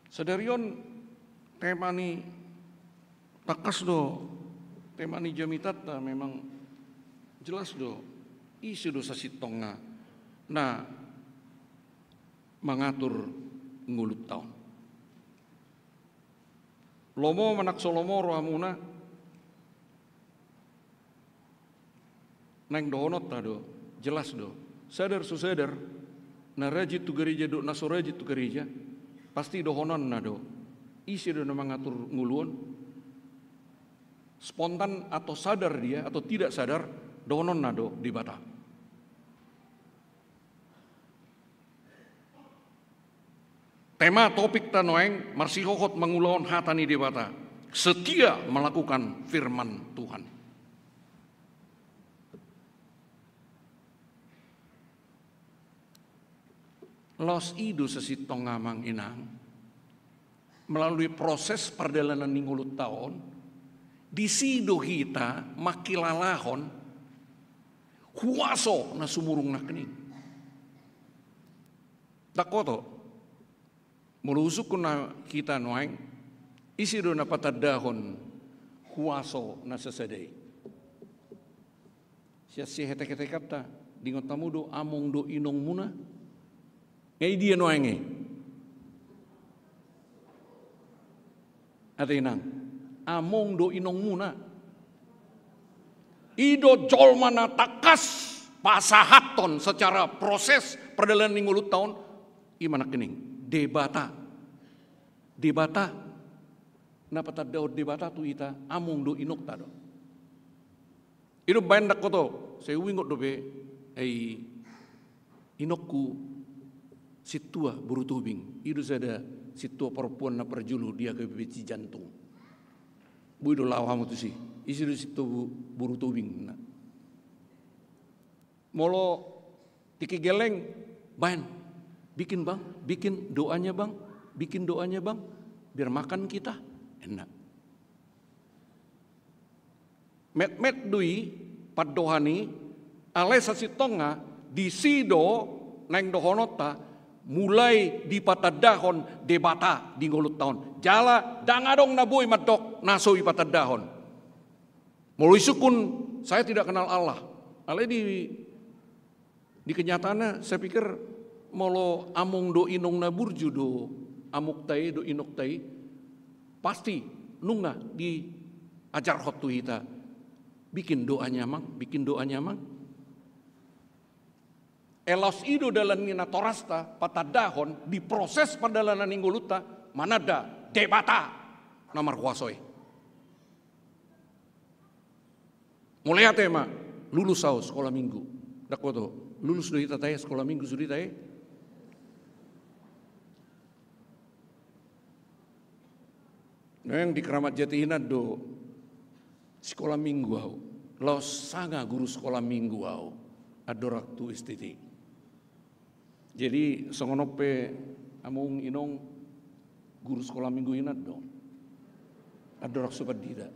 Sadari on tema ni, tangkas do Tema ni jamitanta memang jelas do, ise do sasintongna na mangatur ngolunta on. Lomo manang so lomo rohamuna, naeng dohononta do, jelas do. Sadar so sadar, na rajin tu gareja dohot na so rajin tu gareja, pasti dohononna do, ise do na mangatur ngolu on. Spontan atau sadar dia atau tidak sadar, dohononna do Debata. Tema topikta nuaeng, marsihohot mangulahon hata ni Debata, setia melakukan firman Tuhan. Laos i do sasintongna, amang inang, melalui proses pardalanan ni ngolunta on, disi do hita mangkilalahon huaso na sumurung nangkining. Ndang hoto. Molo husungkun hita nuaeng, ise do na patandahon huaso na sasada i? Sian sihetek-hetekanta, diingot hamu do among dohot inongmuna. Nga i dia nuaeng i? Ate inang, among dohot inongmuna. I do jolma na tangkas pasahathon secara proses pardalanan ni ngolunta on, i ma nangkining Debata. Debata. Na patandahon Debata tu hita, among dohot inongta do. I do umbahen, ndang hoto, sai huingot dope, ai inongku sintua boru Tobing, i do sada sintua parompuan na parjolo di H K B P Cijantung. Boi do laho hamu tusi, ise do sintua bo-, boru Tobing na. Molo tingki gelleng, baen, bikin bang, bikin doanya bang, bikin doanya bang, biar makan kita, enak. Metmet do i pandohan i, alai sasintongna disi do naeng dohononta, mulai dipatandahon Debata di ngolunta on. Jala ndang adong na boi mandok na so dipatandahon. Molo isungkun, saya tidak kenal Allah. Alai di Di kenyataanna, saya pikir, molo among dohot inong na burju do amokta i dohot inokta i, pasti nunga diajarhon tu hita, bikin doanya amang, bikin doanya amang. Laos i do dalan ni natorasta patandahon di proses pardalanan ni ngolunta, mananda Debata na marhuaso i. Mauliate ma, lulus au sekolah minggu. Ndang hoto, lulus do hita tahe sekolah minggu sude tahe. Memang di Keramat Jati hinan do sekolah minggu au. Laos sanga guru sekolah minggu au andorang tu S T T. Jadi songon on pe among inong, guru sekolah minggu hinan do andorang so pandita.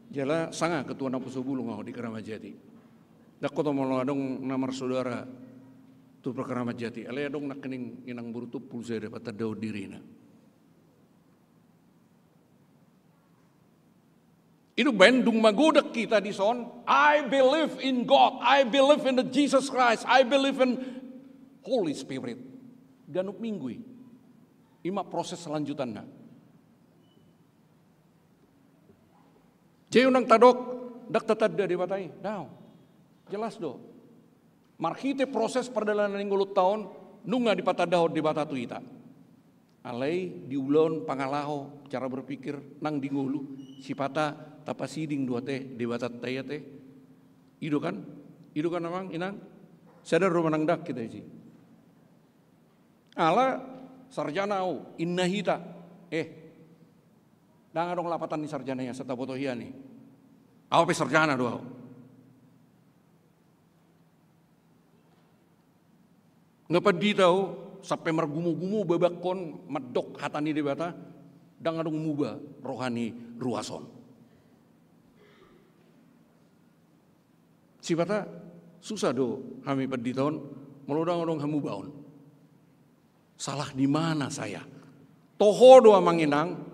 Jala sanga ketua naposo bulung au di Keramat Jati. Ndang hoto molo adong na marsaudara tu Keramat Jati, alai adong nangkining inang boru Tumpul sada patandahon dirina. I do umbahen dung magodang hita dison, I believe in God, I believe in the Jesus Christ, I believe in Holy Spirit. Ganup minggu i. I ma proses lanjutanna. Jadi unang tadok, ndang tatanda Debata i, daong. Jelas do. Marhite proses pardalanan ni ngolunta on, nunga dipatandahon Debata tu hita. Alai di ulaon pangalaho, cara berpikir, nang di ngolu, sipata tapasiding do ate Debatanta i ate. I do kan? I do kan amang inang? Sadar do manang ndang hita disi? Ala sarjana au, inna hita. Eh, ndang adong lapatan ni sarjana i asa taboto hian i. Au pe sarjana do au. Nga pandita au, sampe margumu-gumu babangkon mandok hata ni Debata, ndang adong muba roha ni ruas on. Sipata susah do hami pandita on, molo ndang adong hamubaon. Salah di mana saya? Toho do amang inang,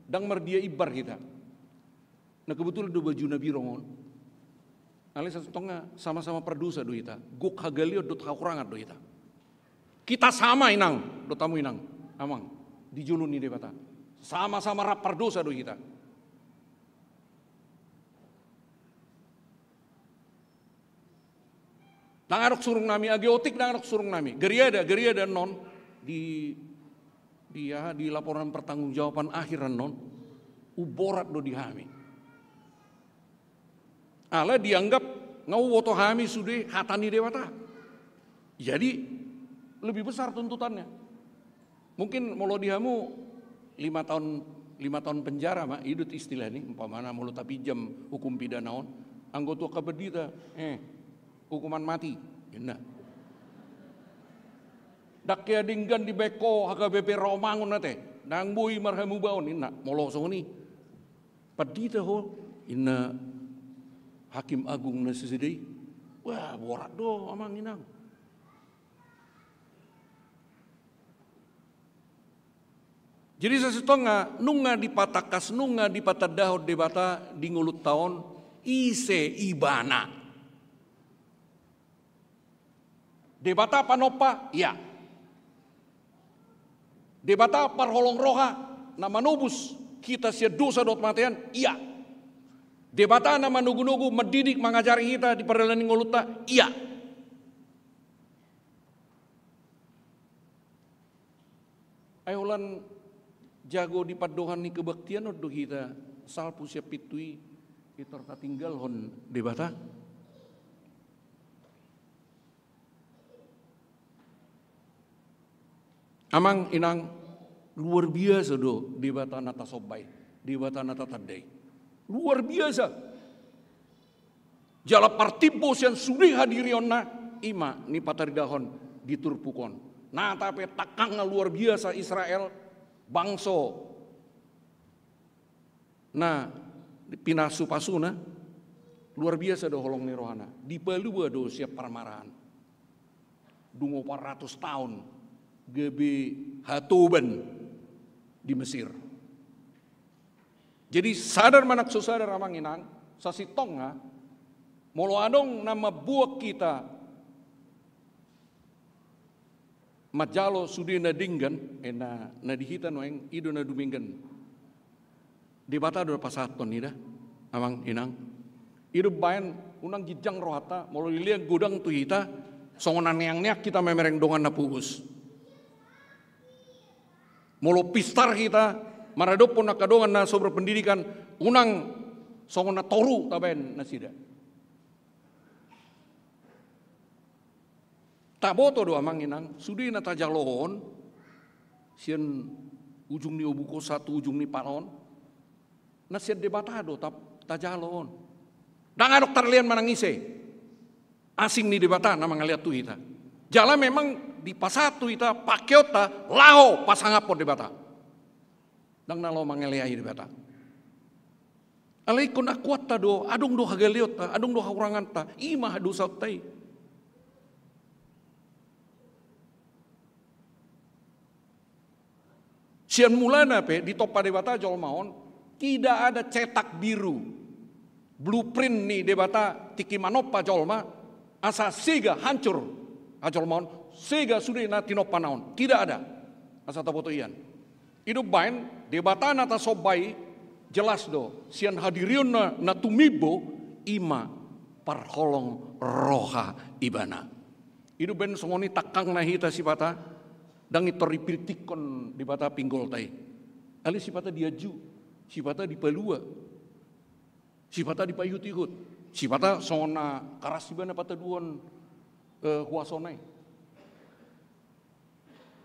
ndang mardia imbar hita. Na kebetulan do baju na birong on. Alai sasintongna sama-sama pardosa do hita. Gok hagaleon dohot hahurangan do hita. Kita sama, inang, dohot hamu, inang, amang, di jolo ni Debata. Sama-sama rap pardosa do hita. Ndang adong surung nami, ageotik ndang adong surung nami. Gariada, gariada annon di, di, aha, di laporan pertanggungjawaban akhir annon, umborat do di hami. Ala dianggap nga huboto hami sude hata ni Debata. Jadi lebih besar tuntutannya. Mungkin molo di hamu lima tahun, lima tahun penjara ma, i do istilahna, umpamana molo tapinjam hukum pidana on, anggo tu angka pandita, eh, hukuman mati, inna. Ndang hea denggan dibaen ho H K B P Rawamangun ate, ndang boi marhamubaon, inna. Molo songon i, pandita ho, inna Hakim Agung na seseda i. Wah, borat do, amang, inang. Jadi sasintongna nunga dipatangkas, nunga dipatandahon Debata di ngolunta on, ise Ibana. Debata panompa, ia. Debata parholong roha, na manobus hita sian dosa dohot hamatean, ia. Debata na manogunogu, mandidik, mangajari hita di pardalanan ni ngolunta, ia. Ai holan jago di pandohan ni kebaktian on do hita salpu sian pintu i, pintor tatinggalhon Debata. Amang, inang, luar biasa do Debata na tasomba i, Debata na tatanda i. Luar biasa. Jala partimbo sian sude hadirionna, i ma nipataridahon di turpuk on. Nata pe tangkangna luar biasa Israel, bangso na pinasupasuna, luar biasa do holong ni rohana. Dipalua do sian parmaraan. Dung opat ratus taon gabe hatoban di Mesir. Jadi sadar manang so sadar, amang, inang, sasintongna molo adong na mambuat hita manjalo sude na denggan, eh, na, na di hita nuaeng, i do na dumenggan. Debata do na pasahathon i da, amang, inang. I do umbaen unang ginjang rohanta molo dilean godang tu hita, songon na neangneang hita mamereng dongan na pogos. Molo pistar hita maradophon angka dongan na so berpendidikan, unang songon na toru tabaen nasida. Taboto do, amang, inang, sude na tajalo on, sian ujung ni obuk on sahat tu ujung ni pala on, na sian Debata do ta-, tajalo on. Ndang adong tarlean manang ise. Asing ni Debata na mangalean tu hita. Jala memang dipasahat tu hita pangkeonta laho pasangaphon Debata. Ndang na laho mangaleai Debata. Alai ingkon akuanta do, adong do hagaleonta, adong do hahuranganta, i ma hadosaonta i. Sian mulana pe ditompa Debata jolma on, tidak ada cetak biru, blueprint ni Debata tingki manompa jolma, asa sega hancur hajolmaon, sega sude na tinompana on. Tidak ada. Asa taboto ian. I do umbaen Debata na tasomba i jelas do, sian hadirionna na tumimbo, i ma parholong roha Ibana. I do umbaen songon i tangkangna hita sipata, ndang pintor dipiltikkon Debata pinggolta i. Alai sipata dianju, sipata dipalua, sipata dipaihutihut, sipata songon na karas Ibana pataduhon, eh, huasona i.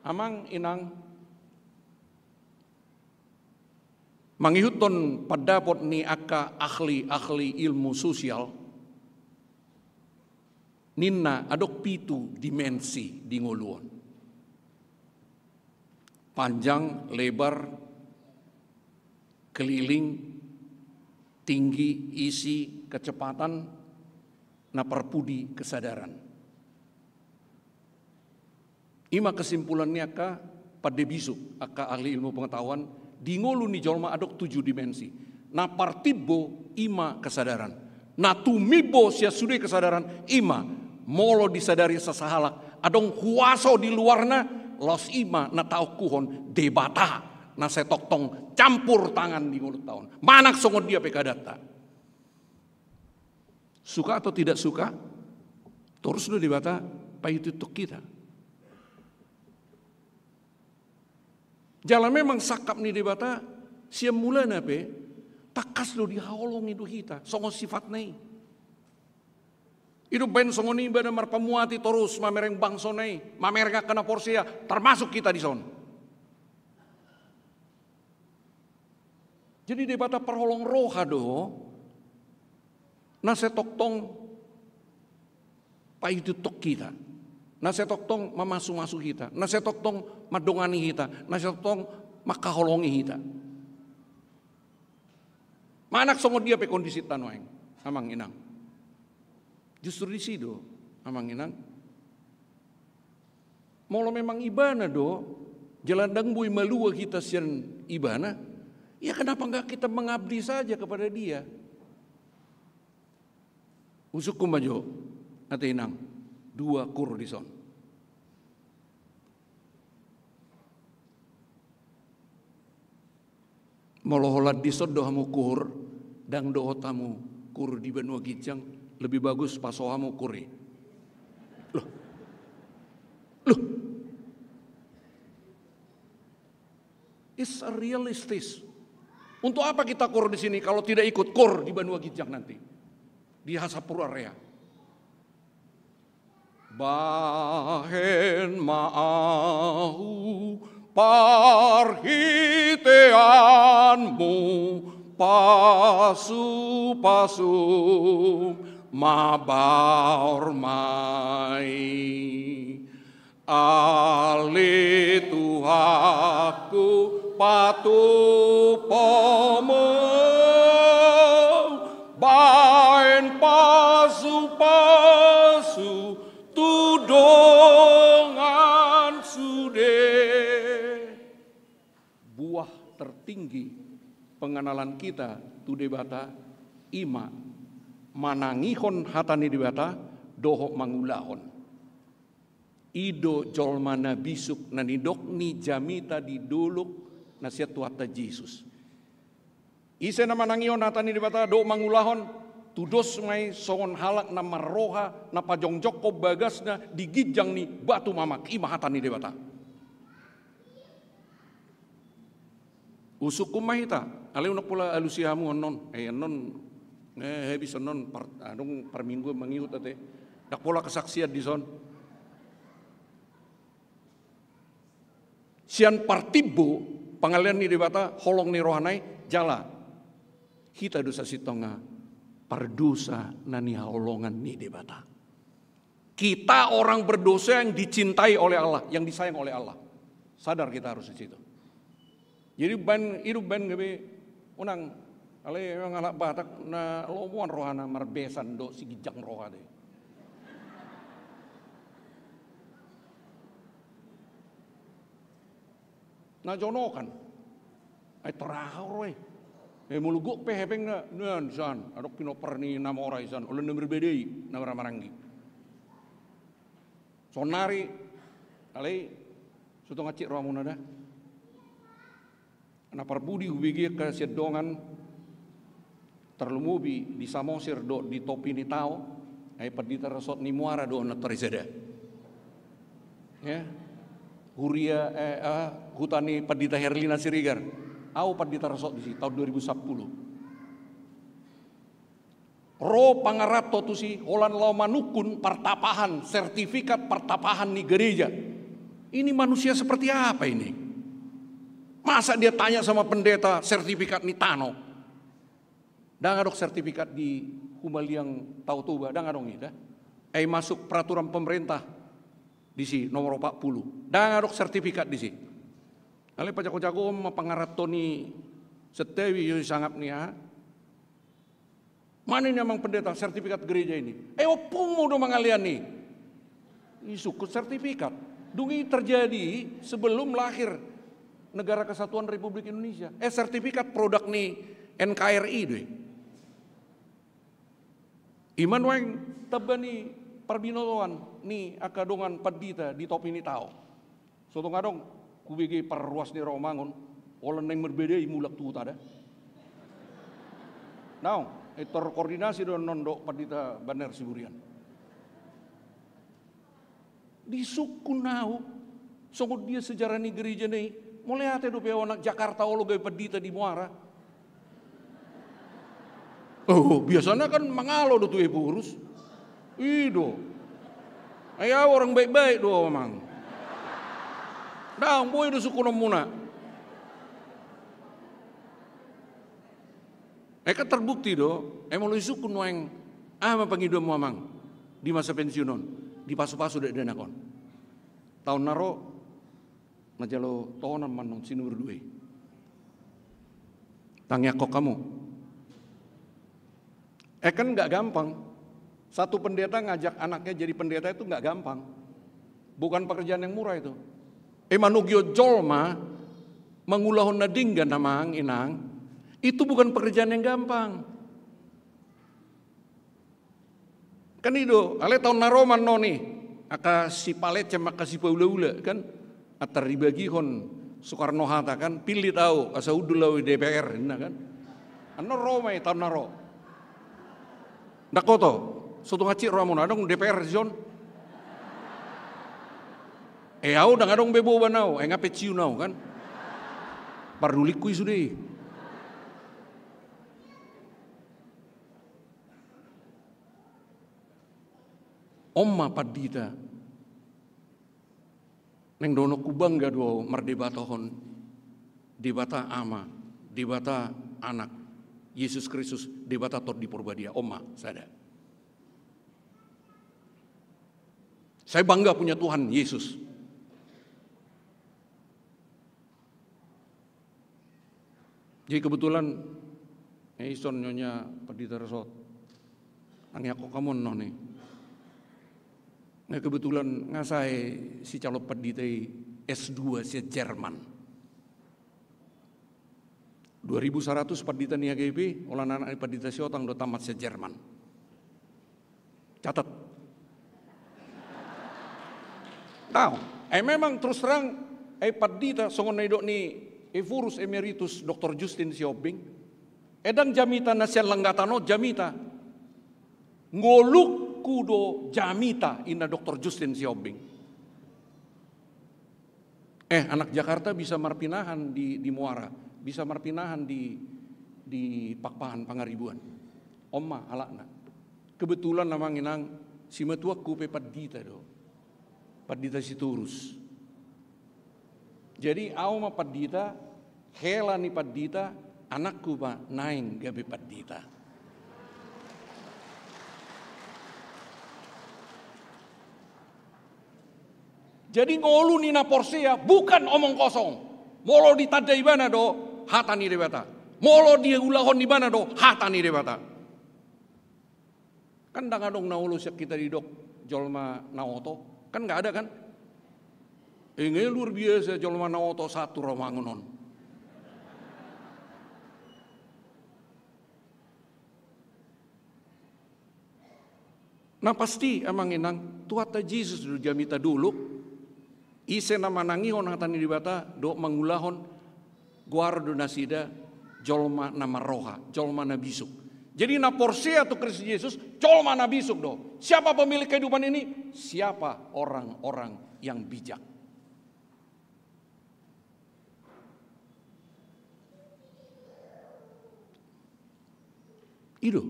Amang, inang, mangihuthon pandapot ni angka ahli-ahli ilmu sosial, ninna adong pitu dimensi di ngolu on. Panjang, lebar, keliling, tinggi, isi, kecepatan, na parpudi, kesadaran. I ma kesimpulan ni angka pande bisuk, angka ahli ilmu pengetahuan, di ngolu ni jolma adong tujuh dimensi. Na partimbo i ma kesadaran. Na tumimbo sian sude kesadaran i ma, molo disadari sasahalak adong huaso di luarna, laos i ma na taokuhon Debata na sai tongtong campur tangan di ngolunta on. Manang songon dia pe keadaanta. Suka atau tidak suka, torus do Debata paihutihut hita. Jala memang sangkap ni Debata sian mulana pe tangkas do dihaholongi do hita, songon sifatna i. I do umbahen songon i Ibana marpamuati torus mamereng bangsona i, mamereng angka na porsea, termasuk hita dison. Jadi Debata parholong roha do na sai tongtong paihutihut hita, na sai tongtong mamasumasu hita, na sai tongtong mandongani hita, na sai tongtong mangkaholongi hita. Manang songon dia pe kondisinta nuaeng, amang inang. Justru disi do, amang inang. Molo memang Ibana do, jala ndang boi malua hita sian Ibana, ya kenapa nggak kita mengabdi saja kepada Dia? Husungkun ma jo, ate inang, dua kur dison. Molo holan dison do hamu kur, ndang dohot hamu kur di banua ginjang, lebih bagus paso hamu kur i. Loh. Loh. It's a realistis. Untuk apa kita kur di sini kalau tidak ikut kur di banua ginjang nanti? Di hasampuru area. Bahen ma ahu parhiteanmu, pasupasu ma baor ma i. Ale Tuhanku, patupa ma, bahen pasupasu tu dongan sude. Buah tertinggi pengenalan kita tu Debata i ma manangihon hata ni Debata dohot mangulahon. I do jolma na bisuk na nidok ni jamita di dolok na sian Tuhanta Jesus. Ise na manangihon hata ni Debata dohot mangulahon, tudos ma i songon halak na marroha na pajongjongkon bagasna di ginjang ni batu mamak, i ma hata ni Debata. Husungkun ma hita, alai unang pola alusi hamu annon, eh, annon, eh, habis annon, par-, adong parmingguan mangihut ate, ndang pola kesaksian dison. Sian partimbo pangalean ni Debata, holong ni rohana i, jala hita do sasintongna pardosa na nihaholongan ni Debata. Kita orang berdosa yang dicintai oleh Allah, yang disayang oleh Allah. Sadar kita harus di situ. Jadi umbahen, i do umbahen gabe, unang, alai memang halak Batak na lomoan rohana marbesan dohot siginjang roha do i. Na jonokan. Ai terakhir ro i. Eh, molo gok pe hepengna, nian san, adong pinompar ni na mora i san, olo na marbadai, na marhahamaranggi. Saonnari, alai, so tung hansit rohamuna da. Na parpudi hubege angka sian dongan, tarlumobi di Samosir dohot di Topi ni Tao, ai pandita resort ni Muara do na tarisada. Ya. Huria, eh, eh, huta ni Pandita Herlina Siregar. Au pandita resort disi, taon dua ribu sampulu. Ro pangaranto tusi holan laho manungkun partapahan, sertifikat partapahan ni gereja. Ini manusia seperti apa ini? Masa dia tanya sama pendeta sertifikat ni tano? Ndang adong sertifikat di Humaliang Tao Toba, ndang adong i da. Ai masuk peraturan pemerintah disi nomor opat puluh. Ndang adong sertifikat disi. Alai pajago-jagoon ma pangaranto ni Sentawi, jo sangap ni aha. Mana ini amang pendeta sertifikat gereja ini? Eh, ompungmu do mangalean i. Disungkun sertifikat. Dung i terjadi sebelum lahir Negara Kesatuan Republik Indonesia. Eh, sertifikat produk ni N K R I do i. I ma nuaeng tamba ni parbinotoan ni angka dongan pandita di topi ni tao. So tung adong hubege parruas ni romangon, holan naeng marbadai mulak tu huta da. Naung, eh, terkoordinasi do annon dohot pandita Banjar Siburian. Disungkun ahu, songon dia sejarah ni gereja na i, mauliate dope ahu anak Jakarta olo gabe pandita di Muara. Oh, biasana kan mangalo do tu Ephorus. I do. Ai ahu orang baik-baik do, Amang. Ndang boi do sungkunonmuna. Eh, kan terbukti do, eh, molo disungkun nuaeng, aha ma pangidoanmu, Amang, di masa pensiun on, dipasu-pasu dakdanak on. Taon na ro, na jalo tohonan ma annon si nomor dua i. Tangiangkon hamu. Eh, kan nggak gampang. Satu pendeta ngajak anaknya jadi pendeta itu nggak gampang. Bukan pekerjaan yang murah itu. Eh, manogihon jolma, mangulahon na denggan, Amang, Inang, itu bukan pekerjaan yang gampang. Kan i do, alai taon na ro ma annon i, angka sipalecem, angka sipaula-ula, kan? Antar dibagihon Soekarno Hatta, kan? Pillit ahu, asa hundul ahu di D P R, ninna, kan? Annon ro ma i taon na ro. Ndang hoto, so tung hansit rohamuna, adong D P R dison? Eh, ahu ndang adong be boban ahu, eh, nga pensiun ahu, kan? Pardulingku i sude i. On ma pandita. Naeng dohononku, bangga do ahu mardebatahon Debata Ama, Debata Anak, Yesus Kristus, Debata Tondi Porbadia. On ma sada. Saya bangga punya Tuhan Yesus. Jadi kebetulan, eh, ison Nyonya Pandita Resort. Tangiangkon hamu annon i. Nah, kebetulan nga sae si calon pandita i S dua sian Jerman. Dua ribu saratus pandita ni H K B P, holan anak ni Pandita Siotang do tamat sian Jerman. Catat. Tahu, eh, memang terus terang, eh, pandita songon na nidok ni Ephorus Emeritus Doktor Justin Sihombing, eh, ndang jamita na sian Langgatan on jamita. Ngolungku do jamita, ninna Doktor Justin Sihombing. Eh, anak Jakarta bisa marpinahan di, di Muara, bisa marpinahan di, di Pakpahan Pangaribuan. On ma halakna. Kebetulan, Amang Inang, simatuangku pe pandita do. Pandita Sitorus. Jadi, ahu ma pandita, hela ni pandita, anakku ma naeng gabe pandita. Jadi, ngolu ni na porsea bukan omong kosong. Molo ditanda ibana do hata ni Debata. Molo diulahon ibana do hata ni Debata. Kan ndang adong na olo sian hita didok jolma na oto. Kan nggak ada, kan? Inge luar biasa jolma na oto sahat tu romangon on. Na pasti, Amang Inang, Tuhanta Jesus do jamita dolok. Ise na manangihon hata ni Debata dohot mangulahon, goar do nasida jolma na marroha, jolma na bisuk. Jadi, na porsea tu Kristus Jesus, jolma na bisuk do. Siapa pemilik kehidupan ini? Siapa orang-orang yang bijak? I do.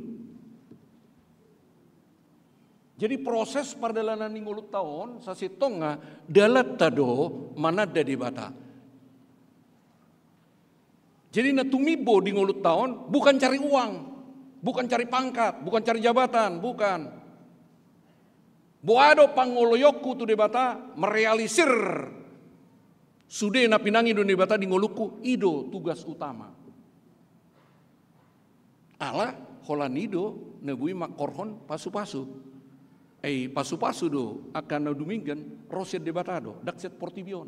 Jadi, proses pardalanan ni ngolunta on, sasintongna dalanta do mananda Debata. Jadi, na tumimbo di ngolunta on bukan cari uang, bukan cari pangkat, bukan cari jabatan, bukan. Boha do pangoloionku tu Debata, merealisir sude na pinangido ni Debata di ngolungku, i do tugas utama. Ala holan i do na boi mangkorhon pasu-pasu. Ai pasu-pasu do angka na dumenggan ro sian Debata do, ndang sian portibi on.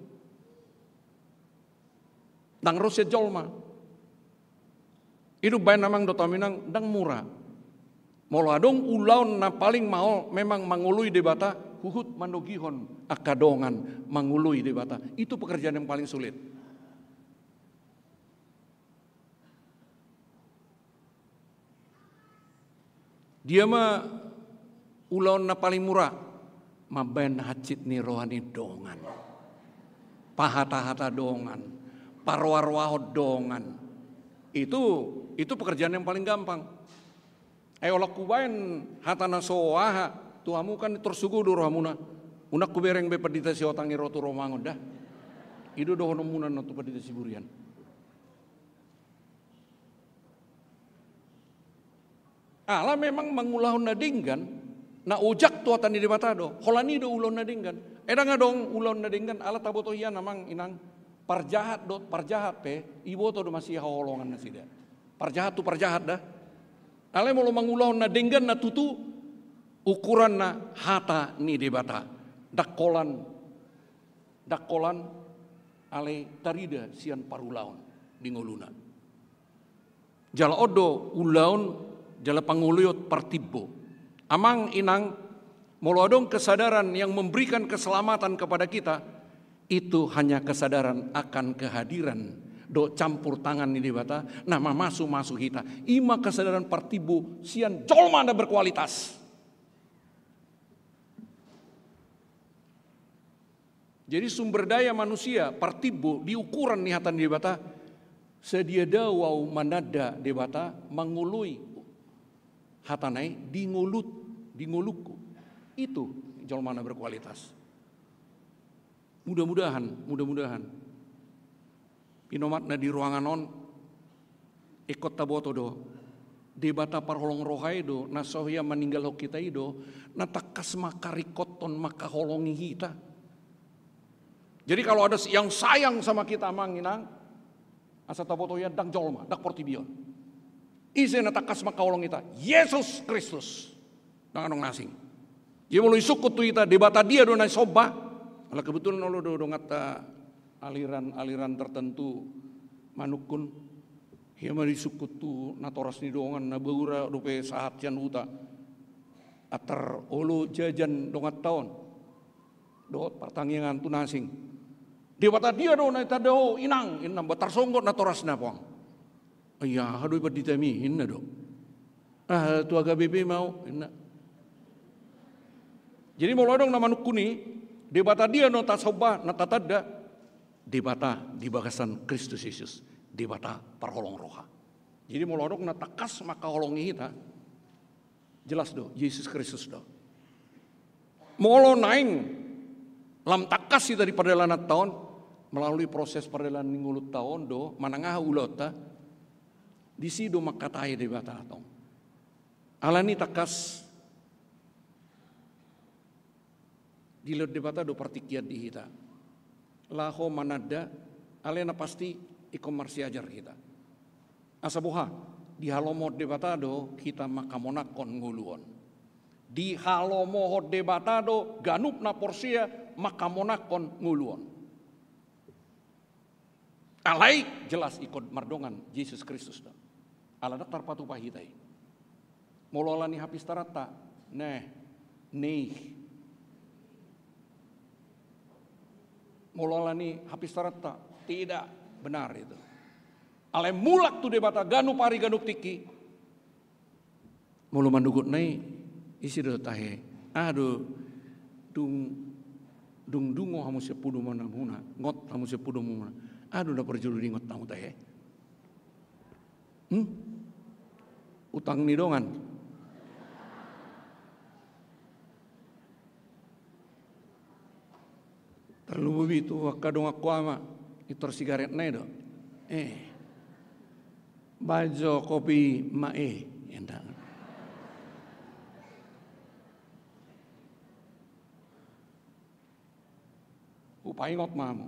Ndang ro sian jolma. I do umbaen amang dohot hamu inang, ndang mura. Molo adong ulaon na paling maol memang mangoloi Debata, huhut manogihon angka dongan mangoloi Debata. Itu pekerjaan yang paling sulit. Dia ma ulaon na paling mura? Mambaen hansit ni roha ni dongan, pahatahata dongan, paroaroahon dongan. Itu, itu pekerjaan yang paling gampang. Ai holan hubaen hata na so aha tu hamu, kan torsugo do rohamuna. Unang hubereng be pandita Sihotang i ro tu roham on da. I do dohononmuna annon tu pandita Siburian. Ala memang mangulahon na denggan, na ojak tu hata ni Debata do. Holan i do ulaon na denggan. Ai ndang adong ulaon na denggan, ala taboto hian amang inang, parjahat do, parjahat pe iboto do masihaholongan nasida. Parjahat tu parjahat da. Alai molo mangulahon na denggan na tutu, ukuranna hata ni Debata. Ndang holan, ndang holan alai tarida sian parulaon di ngoluna. Jala on do ulaon jala pangoloion partimbo. Amang inang, molo adong kesadaran yang memberikan keselamatan kepada kita, itu hanya kesadaran akan kehadiran dohot campur tangan ni Debata na mamasumasu hita. I ma kesadaran partimbo sian jolma na berkualitas. Jadi sumber daya manusia partimbo di ukuran ni hata ni Debata, sadia do au mananda Debata, mangoloi hatana i di ngolut, di ngolungku. Itu jolma na berkualitas. Mudah-mudahan, mudah-mudahan pinomatna di ruangan on, ingkon taboto do, Debata parholong roha i do na so hea maninggalhon hita i do na tangkas mangkaringkothon, mangkaholongi hita. Jadi kalau ada yang sayang sama kita amang inang, asa taboto ia ndang jolma, ndang portibi on. Ise na tangkas mangkaholongi hita? Jesus Kristus. Ndang adong na asing. Jadi molo disungkun tu hita, Debata dia do na disomba? Ala kebetulan olo do donganta aliran-aliran tertentu manungkun. Hea ma disungkun tu natoras ni dongan na boi ra dope sahat sian huta. Antar olo jajan donganta on dohot partangiangan tu na asing. Debata dia do na ditanda ho inang, inna, ba tarsonggot natorasna puang. Ai aha do i panditami, inna do. Ah, tu H K B P ma au, inna. Jadi molo adong na manungkun i, Debata dia na tasomba, na tatanda? Debata di bagasan Kristus Jesus, Debata parholong roha. Jadi molo adong na tangkas mangkaholongi hita, jelas do, Jesus Kristus do. Molo naeng lam tangkas hita di pardalananta on, melalui proses pardalanan ni ngolunta on do manang aha ulaonta, disi do mangkatai Debata tong. Alani tangkas dilehon Debata do partingkian di hita laho mananda, alai na pasti ingkon marsiajar hita. Asa boha? Dihalomohon Debata do hita mangkamonanghon ngolu on. Dihalomohon Debata do ganup na porsea mangkamonanghon ngolu on. Alai jelas ingkon mardongan Jesus Kristus do. Ala ndang tarpatupa hita i. Molo alani hapistaranta, neh, neih. Molo alani hapistaranta, tidak benar itu. Alai mulak tu Debata ganup ari ganup tingki. Molo mandogot na i, ise do tahe? Aha do dung, dung dungo hamu sian podomanmuna, ngot hamu sian podomanmuna. Aha do na parjolo diingot hamu tahe? Hmm? Utang ni dongan. Tarlumobi tu angka donganku ama, pintor sigaretna i do. Eh. Bajo kopi ma e, enda. Hupaingot ma hamu.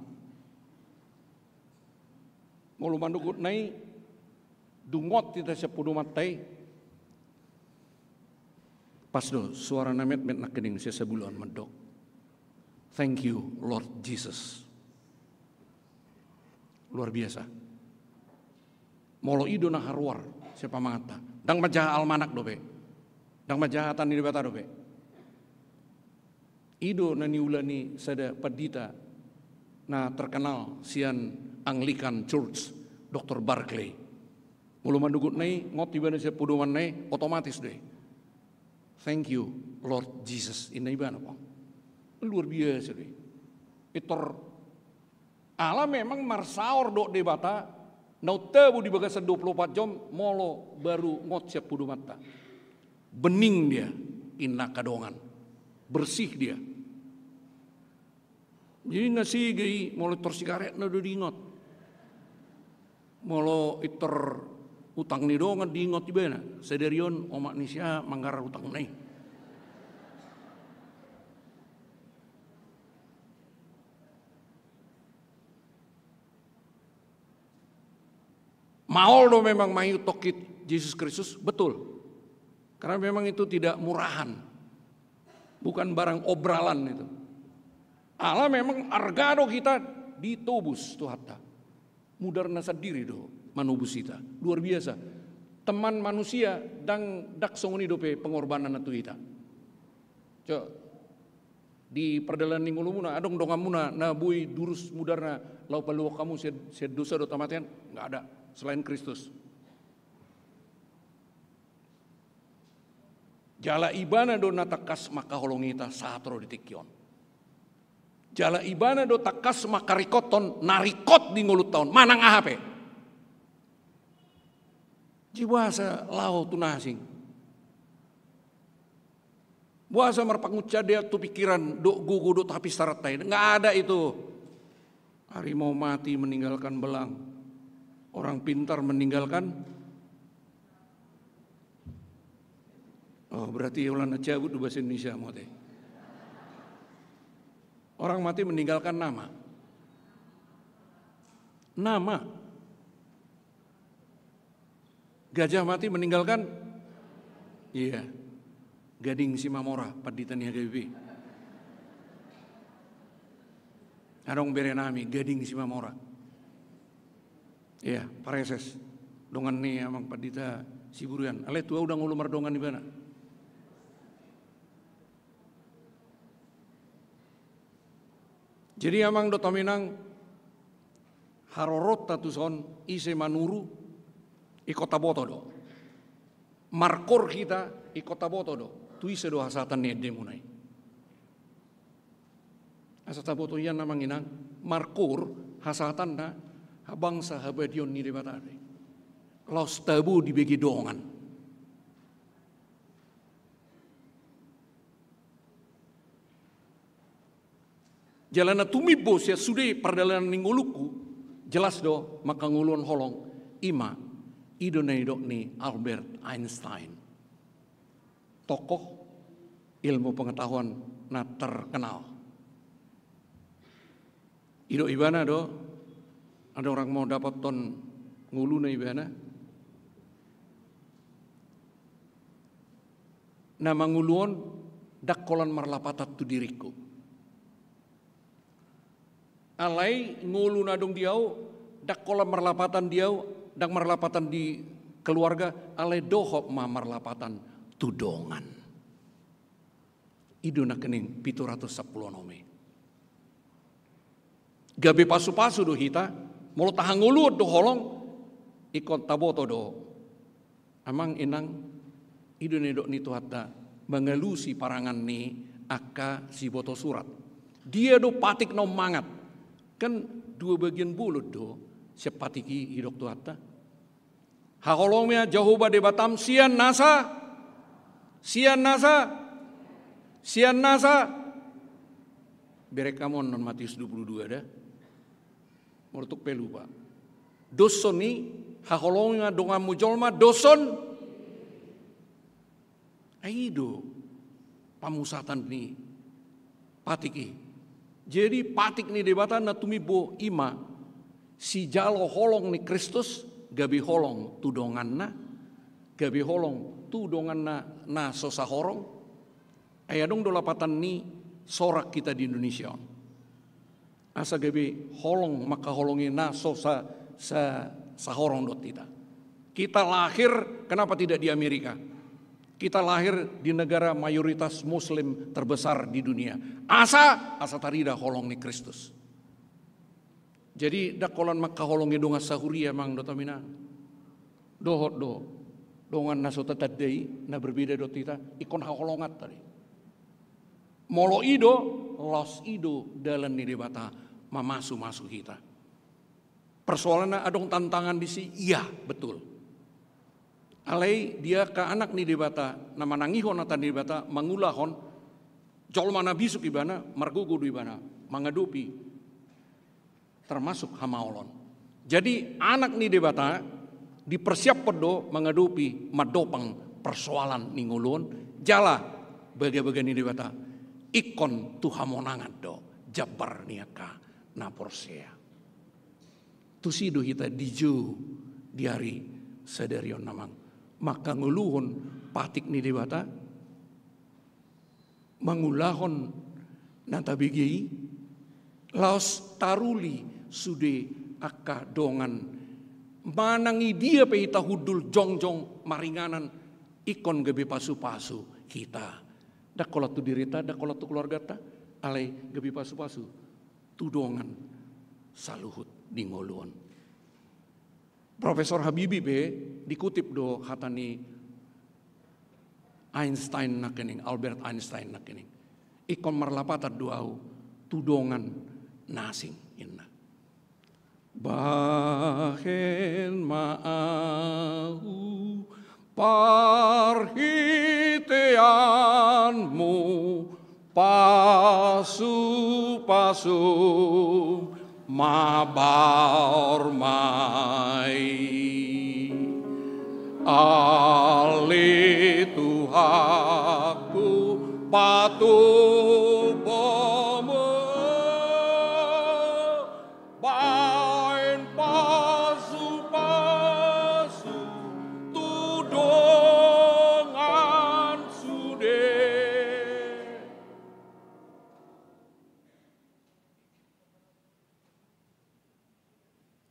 Molo mandogot na i, dung ngot hita sian podomanta i, pas do suara na metmet nangkining sian sabula on mandok, "Thank you, Lord Jesus." Luar biasa. Molo i do na haruar, Sian pamanganta. Ndang manjaha almanak dope. Ndang manjaha hata ni Debata dope. I do na niula ni sada pandita na terkenal sian Anglican Church, doktor Barclay. Molo mandogot na i, ngot ibana sian podomanna i, otomatis do i. Thank you, Lord Jesus. Inna ibana, pang. Luar biasa do i. Pintor. Ala memang marsaor dohot Debata, na umtabo di bagasan dua pulu opat jom, molo baru ngot sian podomanta. Bening dia, inna angka dongan. Bersih dia. Jadi na sega i, molo pintor sigaretna do diingot. Molo pintor utang ni dongan diingot ibana. Sadari on omak ni si A manggarar utangna i. Maol do memang mangihut tongkit Jesus Kristus, betul. Karena memang itu tidak murahan. Bukan barang obralan itu. Ala memang arga do hita ditobus Tuhanta. Mudarna sandiri do manobus hita. Luar biasa. Teman manusia ndang, ndang songon i dope pengorbananna tu hita. Coba. Di pardalanan ni ngolumuna, adong donganmuna na boi durus mudarna laho paluahon hamu sian, sian dosa dohot hamatean? Nggak ada, selain Kristus. Jala ibana do na tangkas mangkaholongi hita sahat ro di tingki on. Jala ibana do tangkas mangkaringkothon na ringkot di ngolunta on, manang aha pe. Jadi boasa laho tu na asing? Boasa marpangunsian dia tu pikiran dohot gogo dohot hapinsaranta i? Nggak ada itu. Harimau mati meninggalkan belang. Orang pintar meninggalkan. Oh, berarti holan na cabut do bahasa Indonesia mate. Orang mati meninggalkan nama. Nama. Gajah mati meninggalkan, iya, gading Simamora, pandita ni H K B P. Adong bere nami, gading Simamora. Iya, pareses. Dongan ni amang pandita Siburian. Alai tu au ndang olo mardongan ibana. Jadi amang dohot inang, haroronta tuson, ise manuru, ingkon taboto do. Markoor hita, ingkon taboto do. Tu ise do hasahatan ni endemuna i. Asa taboto hian amang inang, markoor hasahatanna habangsa habadiaon ni Debata do i. Laos tabo dibege dongan. Jala na tumimbo sian sude pardalanan ni ngolungku, jelas do mangkangoluhon holong, i ma, i do na nidok ni Albert Einstein. Tokoh ilmu pengetahuan na terkenal. Didok ibana do, adong orang mau dapothon ngoluna ibana. Na mangolu on ndang holan marlapatan tu diringku. Alai ngolu na adong di au, ndang holan marlapatan di au, ndang marlapatan di keluarga, alai dohot ma marlapatan tu dongan. I do nangkining pitu ratus sampulu onom i. Gabe pasupasu do hita, molo tahangoluhon do holong, ingkon taboto do. Amang inang, i do na nidok ni Tuhanta, mangalusi parangan ni angka siboto surat. Dia do patik na ummangat? Kan dua bagian bolon do sian patik i, didok Tuhanta. Haholongi ma Jahowa Debatam sian nasa, sian nasa, sian nasa. Bereng hamu annon Matius dua puluh dua da. Molo tung pe lupa. Dos on i, haholongi ma donganmu jolma, dos on. Ai i do pamusatan ni patik i. Jadi patik ni Debata na tumimbo i ma sijalo holong ni Kristus, gabe holong tu donganna, gabe holong tu donganna na so sahorong. Ai adong do lapatan ni sorak hita di Indonesia on. Asa gabe holong mangkaholongi na so sa, sa, sahorong dohot hita. Kita lahir, kenapa tidak di Amerika? Kita lahir di negara mayoritas Muslim terbesar di dunia. Asa, asa tarida holong ni Kristus. Jadi, ndang holan mangkaholongi dongan sahuria, amang dohot inang. Dohot do dongan na so tatanda i, na berbeda dohot hita, ingkon haholonganta do i. Molo i do, laos i do dalan ni Debata mamasumasu hita. Persoalanna, adong tantangan disi, iya, betul. Alai dia angka anak ni Debata, na manangihon hata ni Debata, mangulahon, jolma na bisuk ibana, margogo do ibana mangadopi, termasuk hamaolon. Jadi, anak ni Debata dipersiaphon do mangadopi, mandopang persoalan ni ngolu on, jala bagabaga ni Debata ingkon tu hamonangan do jambar ni angka na porsea. Tusi do hita dijou di ari sadari on, amang, mangkangoluhon patik ni Debata, mangulahon na tabege i, laos taruli sude angka dongan. Manang i dia pe hita hundul jongjong maringanan, ingkon gabe pasupasu hita. Ndang holan tu dirinta, ndang holan tu keluarganta, alai gabe pasupasu tu dongan saluhut di ngolu on. Profesor Habibie pe dikutip do hata ni Einstein nangkining, Albert Einstein nangkining. Ingkon marlapatan do ahu tu dongan na asing, ninna. Bahen ma ahu parhiteanmu, pasupasu mabaor ma i. Ale Tuhanku, patupa ma, bahen pasupasu tu dongan sude.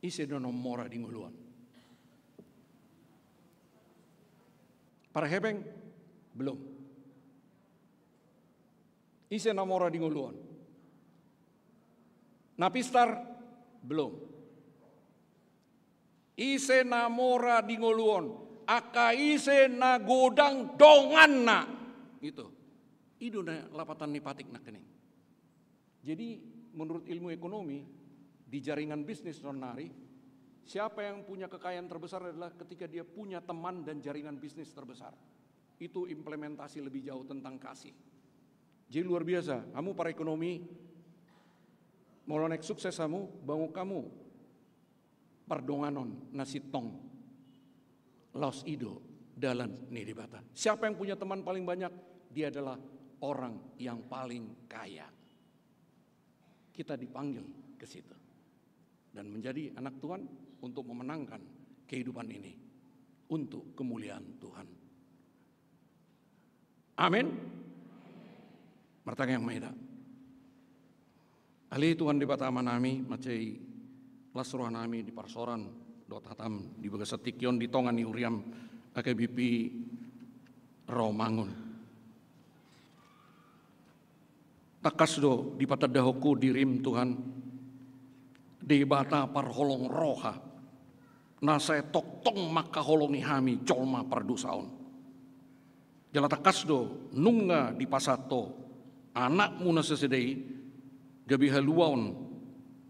Ise do na mora di ngolu on? Parhepeng? Belum. Ise na mora di ngolu on? Na pistar? Belum. Ise na mora di ngolu on? Angka ise na godang donganna. Itu. I do na lapatan ni patik nangkining. Jadi, menurut ilmu ekonomi, di jaringan bisnis saonari, siapa yang punya kekayaan terbesar adalah ketika dia punya teman dan jaringan bisnis terbesar. Itu implementasi lebih jauh tentang kasih. Jadi, luar biasa, hamu para ekonomi, molo naeng sukses hamu, bangun hamu pardonganon na sintong. Laos i do dalan ni Debata. Siapa yang punya teman paling banyak? Dia adalah orang yang paling kaya. Kita dipanggil ke situ dan menjadi anak Tuhan untuk memenangkan kehidupan ini untuk kemuliaan Tuhan. Amin. Martangiang ma hita. Ale Tuhan Debata Amanami, mansai las rohanami di parsaoran dohot hatam di bagasan tingki on di tonga ni huriam, H K B P Rawamangun. Tangkas do dipatandahon Ho dirim, Tuhan, Debata parholong roha, na sai tongtong mangkaholongi hami jolma pardosa on. Jala tangkas do nunga dipasahat Ho Anakmu na sasada i gabe haluaon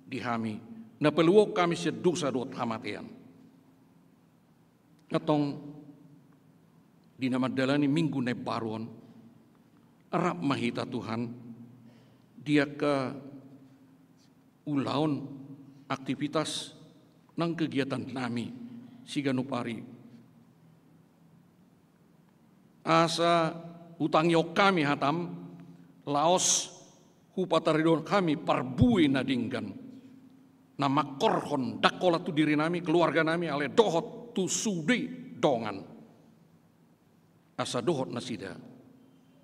di hami, na paluahon hami sian dosa dohot hamatean. Antong di na mandalani Minggu na imbaru on, rap ma hita, Tuhan, di angka ulaon, aktivitas nang kegiatannami siganup ari. Asa hutangihon hami hatam, laos hupatarida hami parbue na denggan, na mangkorhon ndang holan tu dirinami, keluarganami, alai dohot tu sude dongan, asa dohot nasida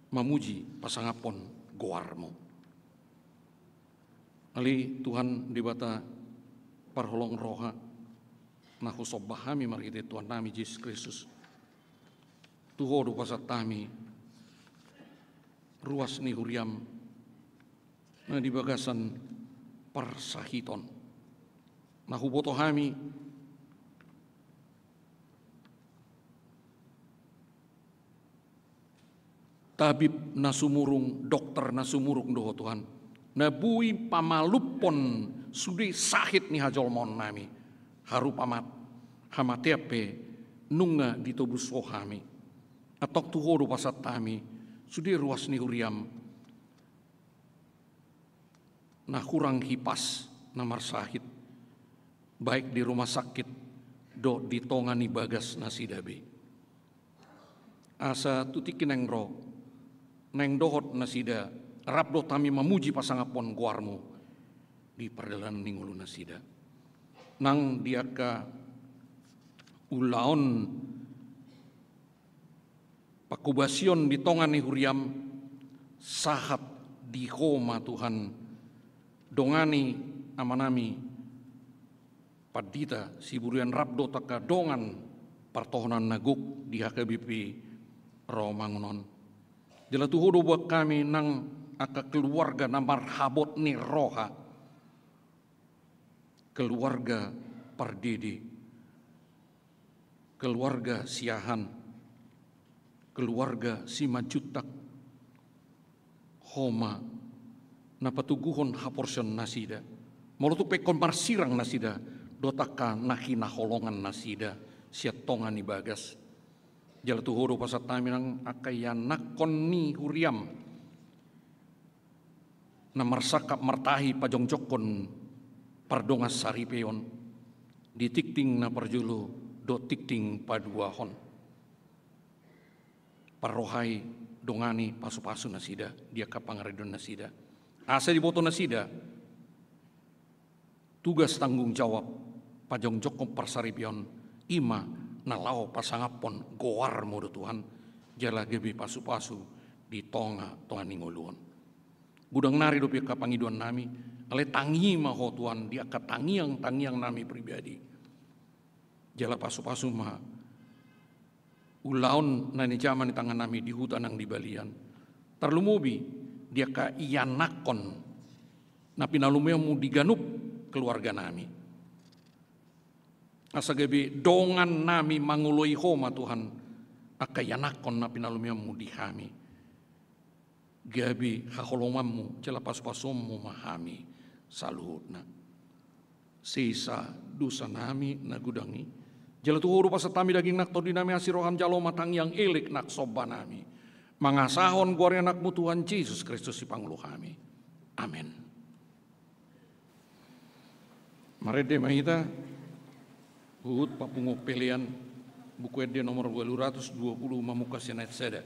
mamuji pasangaphon goarmu. Ale Tuhan Debata parholong roha, Na husomba hami marhite Tuhannami Jesus Kristus, tu Ho do pasahat hami ruas ni huriaM na di bagasan parsahiton. Na huboto hami, tabib na sumurung, dokter na sumurung do Ho Tuhan, na boi pamalumhon sude sahit ni hajolmaonnami, harupa ma hamatean pe nunga ditobus Ho hami. Antong tu Ho do pasahat hami sude ruas ni huriaM na hurang hipas, na marsahit, baik di rumah sakit dohot di tonga ni bagas nasida be. Asa tu tingki naeng ro, naeng dohot nasida, rap dohot hami mamuji pasangaphon goarMu di pardalanan ni ngolu nasida. Nang di angka ulaon pangkobasion di tonga ni huriaM, sahat di Ho ma Tuhan, dongani amanami Pandita Siburian rap dohot angka dongan partohonan na gok di H K B P Rawamangun on. Jala tu Ho do buat hami nang angka keluarga na marhabot ni roha, keluarga Pardede, keluarga Siahaan, keluarga Simanjuntak. Ho ma na patoguhon haporseaon nasida, molo tung pe ingkon marsirang nasida dohot angka na hinaholongan nasida sian tonga ni bagas. Jala tu Ho do pasahat hami nang angka ianakhon ni huriaM na marsangkap martahi pajongjongkon pardongan saripeon di tingting na parjolo dohot tingting paduahon. Parrohai, dongani, pasupasu nasida di angka pangarantoion nasida, asa diboto nasida tugas tanggung jawab pajongjongkon parsaripeon, i ma na laho pasangaphon goarMu do Tuhan, jala gabe pasupasu di tongatonga ni ngolu on. Godang nari dope angka pangidoannami, alai tangi ma Ho Tuhan di angka tangiangtangiangnami pribadi. Jala pasupasu ma ulaon na nijama ni tangannami di huta nang di balian, tarlumobi di angka ianakhon na pinalumeonMu di ganup keluarganami. Asa gabe dongannami mangoloi Ho ma Tuhan, angka ianakhon na pinalumeonMu di hami. Gabe haholonganMu jala pasupasuonMu ma hami saluhutna. Sesa dosanami na godang i, jala tu Ho do pasahat hami daging nang tondinami, asi roham jalo ma tangiang elek nang sombanami, mangasahon goar ni AnakMu Tuhan Jesus Kristus Sipangolu hami. Amen. Marende ma hita, huhut papungu pelean, Buku Ende nomor ualu ratus dua pulu, mamungka sian ayat sada.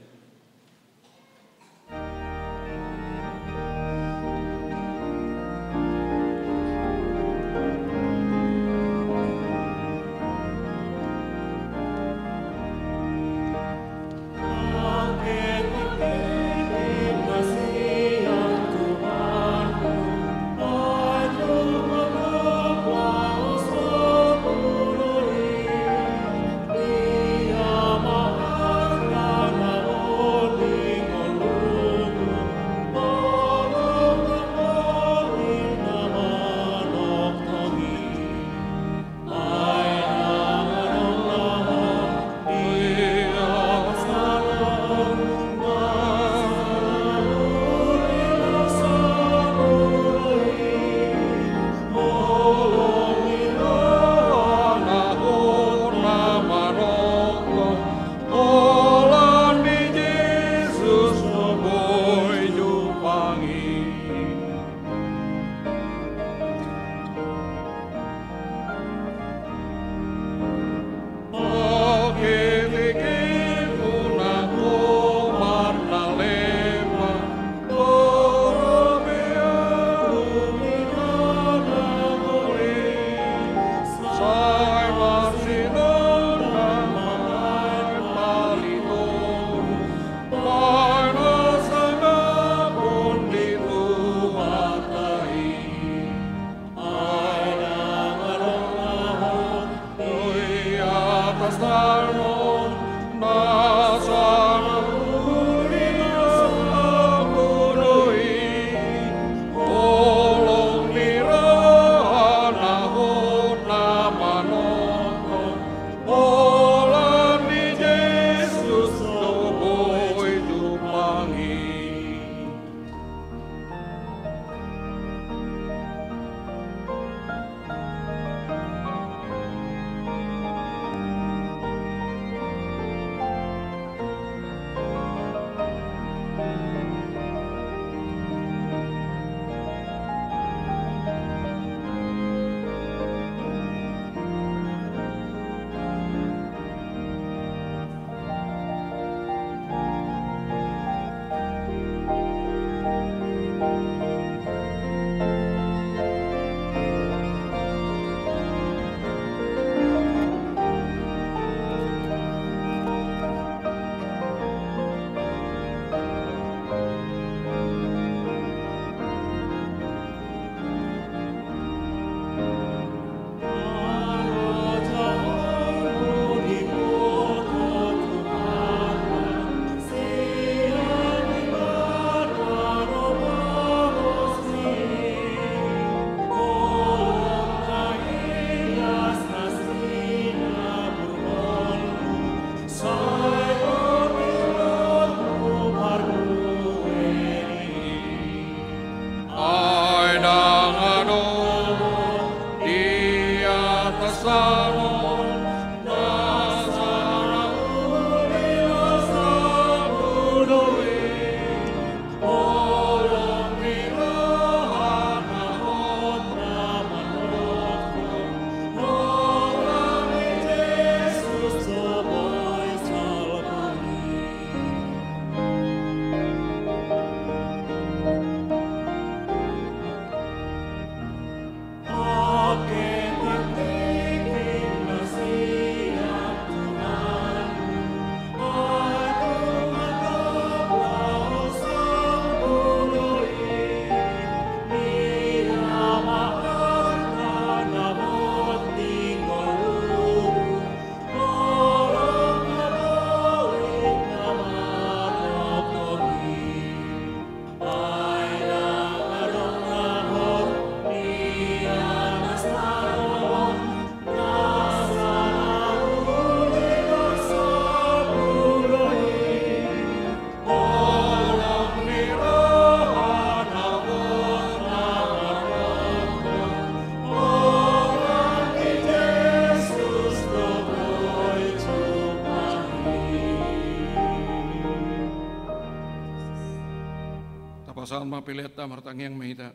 Pasahat ma peleanta, martangiang ma hita.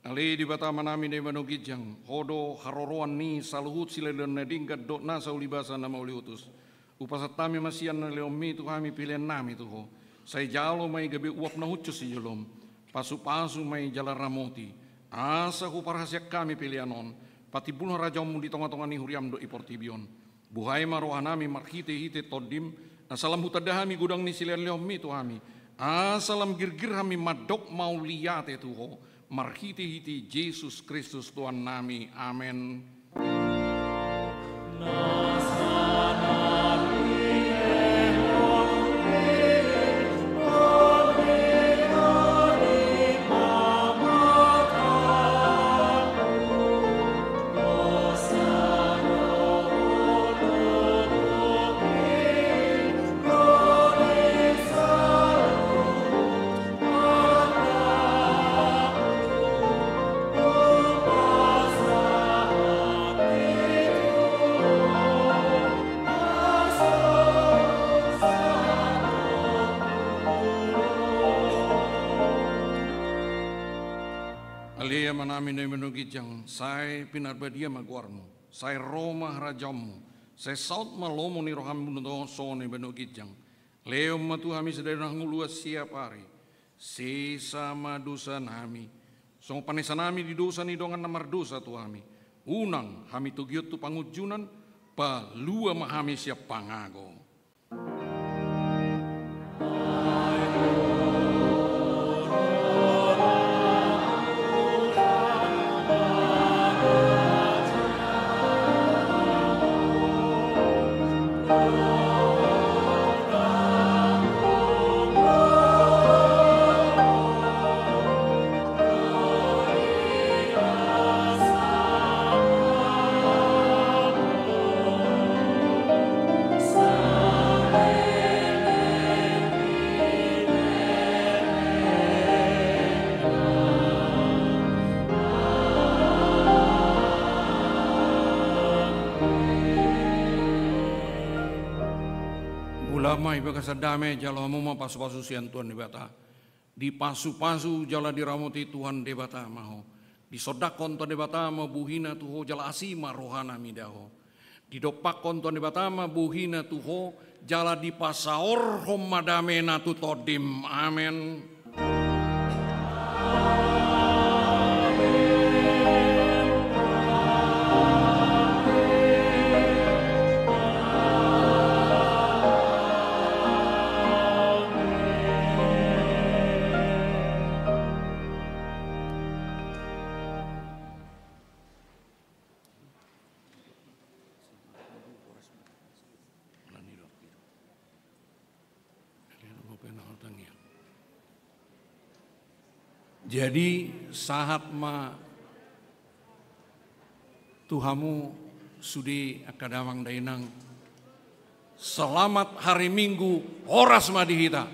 Ale Debata Amanami na di banua ginjang, Ho do haroroan ni saluhut silehonlehon na denggan dohot nasa ulibasa na mauliutus. Hupasahat hami ma sian na nilehonmi tu hami peleannami tu Ho. Sai jalo ma i gabe uap na hushus di jolom. Pasupasu ma i jala ramoti, asa huparhaseang hami pelean on. Patimbul harajaonmu di tongatonga ni huriam dohot di portibi on. Buhai ma rohanami marhitehite Tondim, asa lam hutanda hami godang ni silehonlehonmi tu hami, asa lam girgir hami mandok mauliate tu Ho, marhitehite Jesus Kristus Tuhannami. Amen. Ale Amanami na di banua ginjang, sai pinarbadia ma goarmu, sai ro ma harajaonmu, sai saut ma lomo ni roham botohon songon na di banua ginjang. Lehon ma tu hami sadari on hangoluan siapari. Sesa ma dosanami, songon panesanami di dosa ni dongan na mardosa tu hami. Unang hami togihon tu pangunjunan, palua ma hami sian pangago. Bulat ma i bagasan dame, jalo hamu ma pasupasu sian Tuhan Debata. Dipasupasu jala diramoti Tuhan Debata ma ho. Disondangkon Tuhan Debata ma bohina tu ho jala asi ma rohana mida ho. Didompakkon Tuhan Debata ma bohina tu ho jala dipasaorhon ma damena tu tondim. Amen. Jadi sahat ma tu hamu sude angka damang dainang. Selamat hari Minggu, horas ma di hita.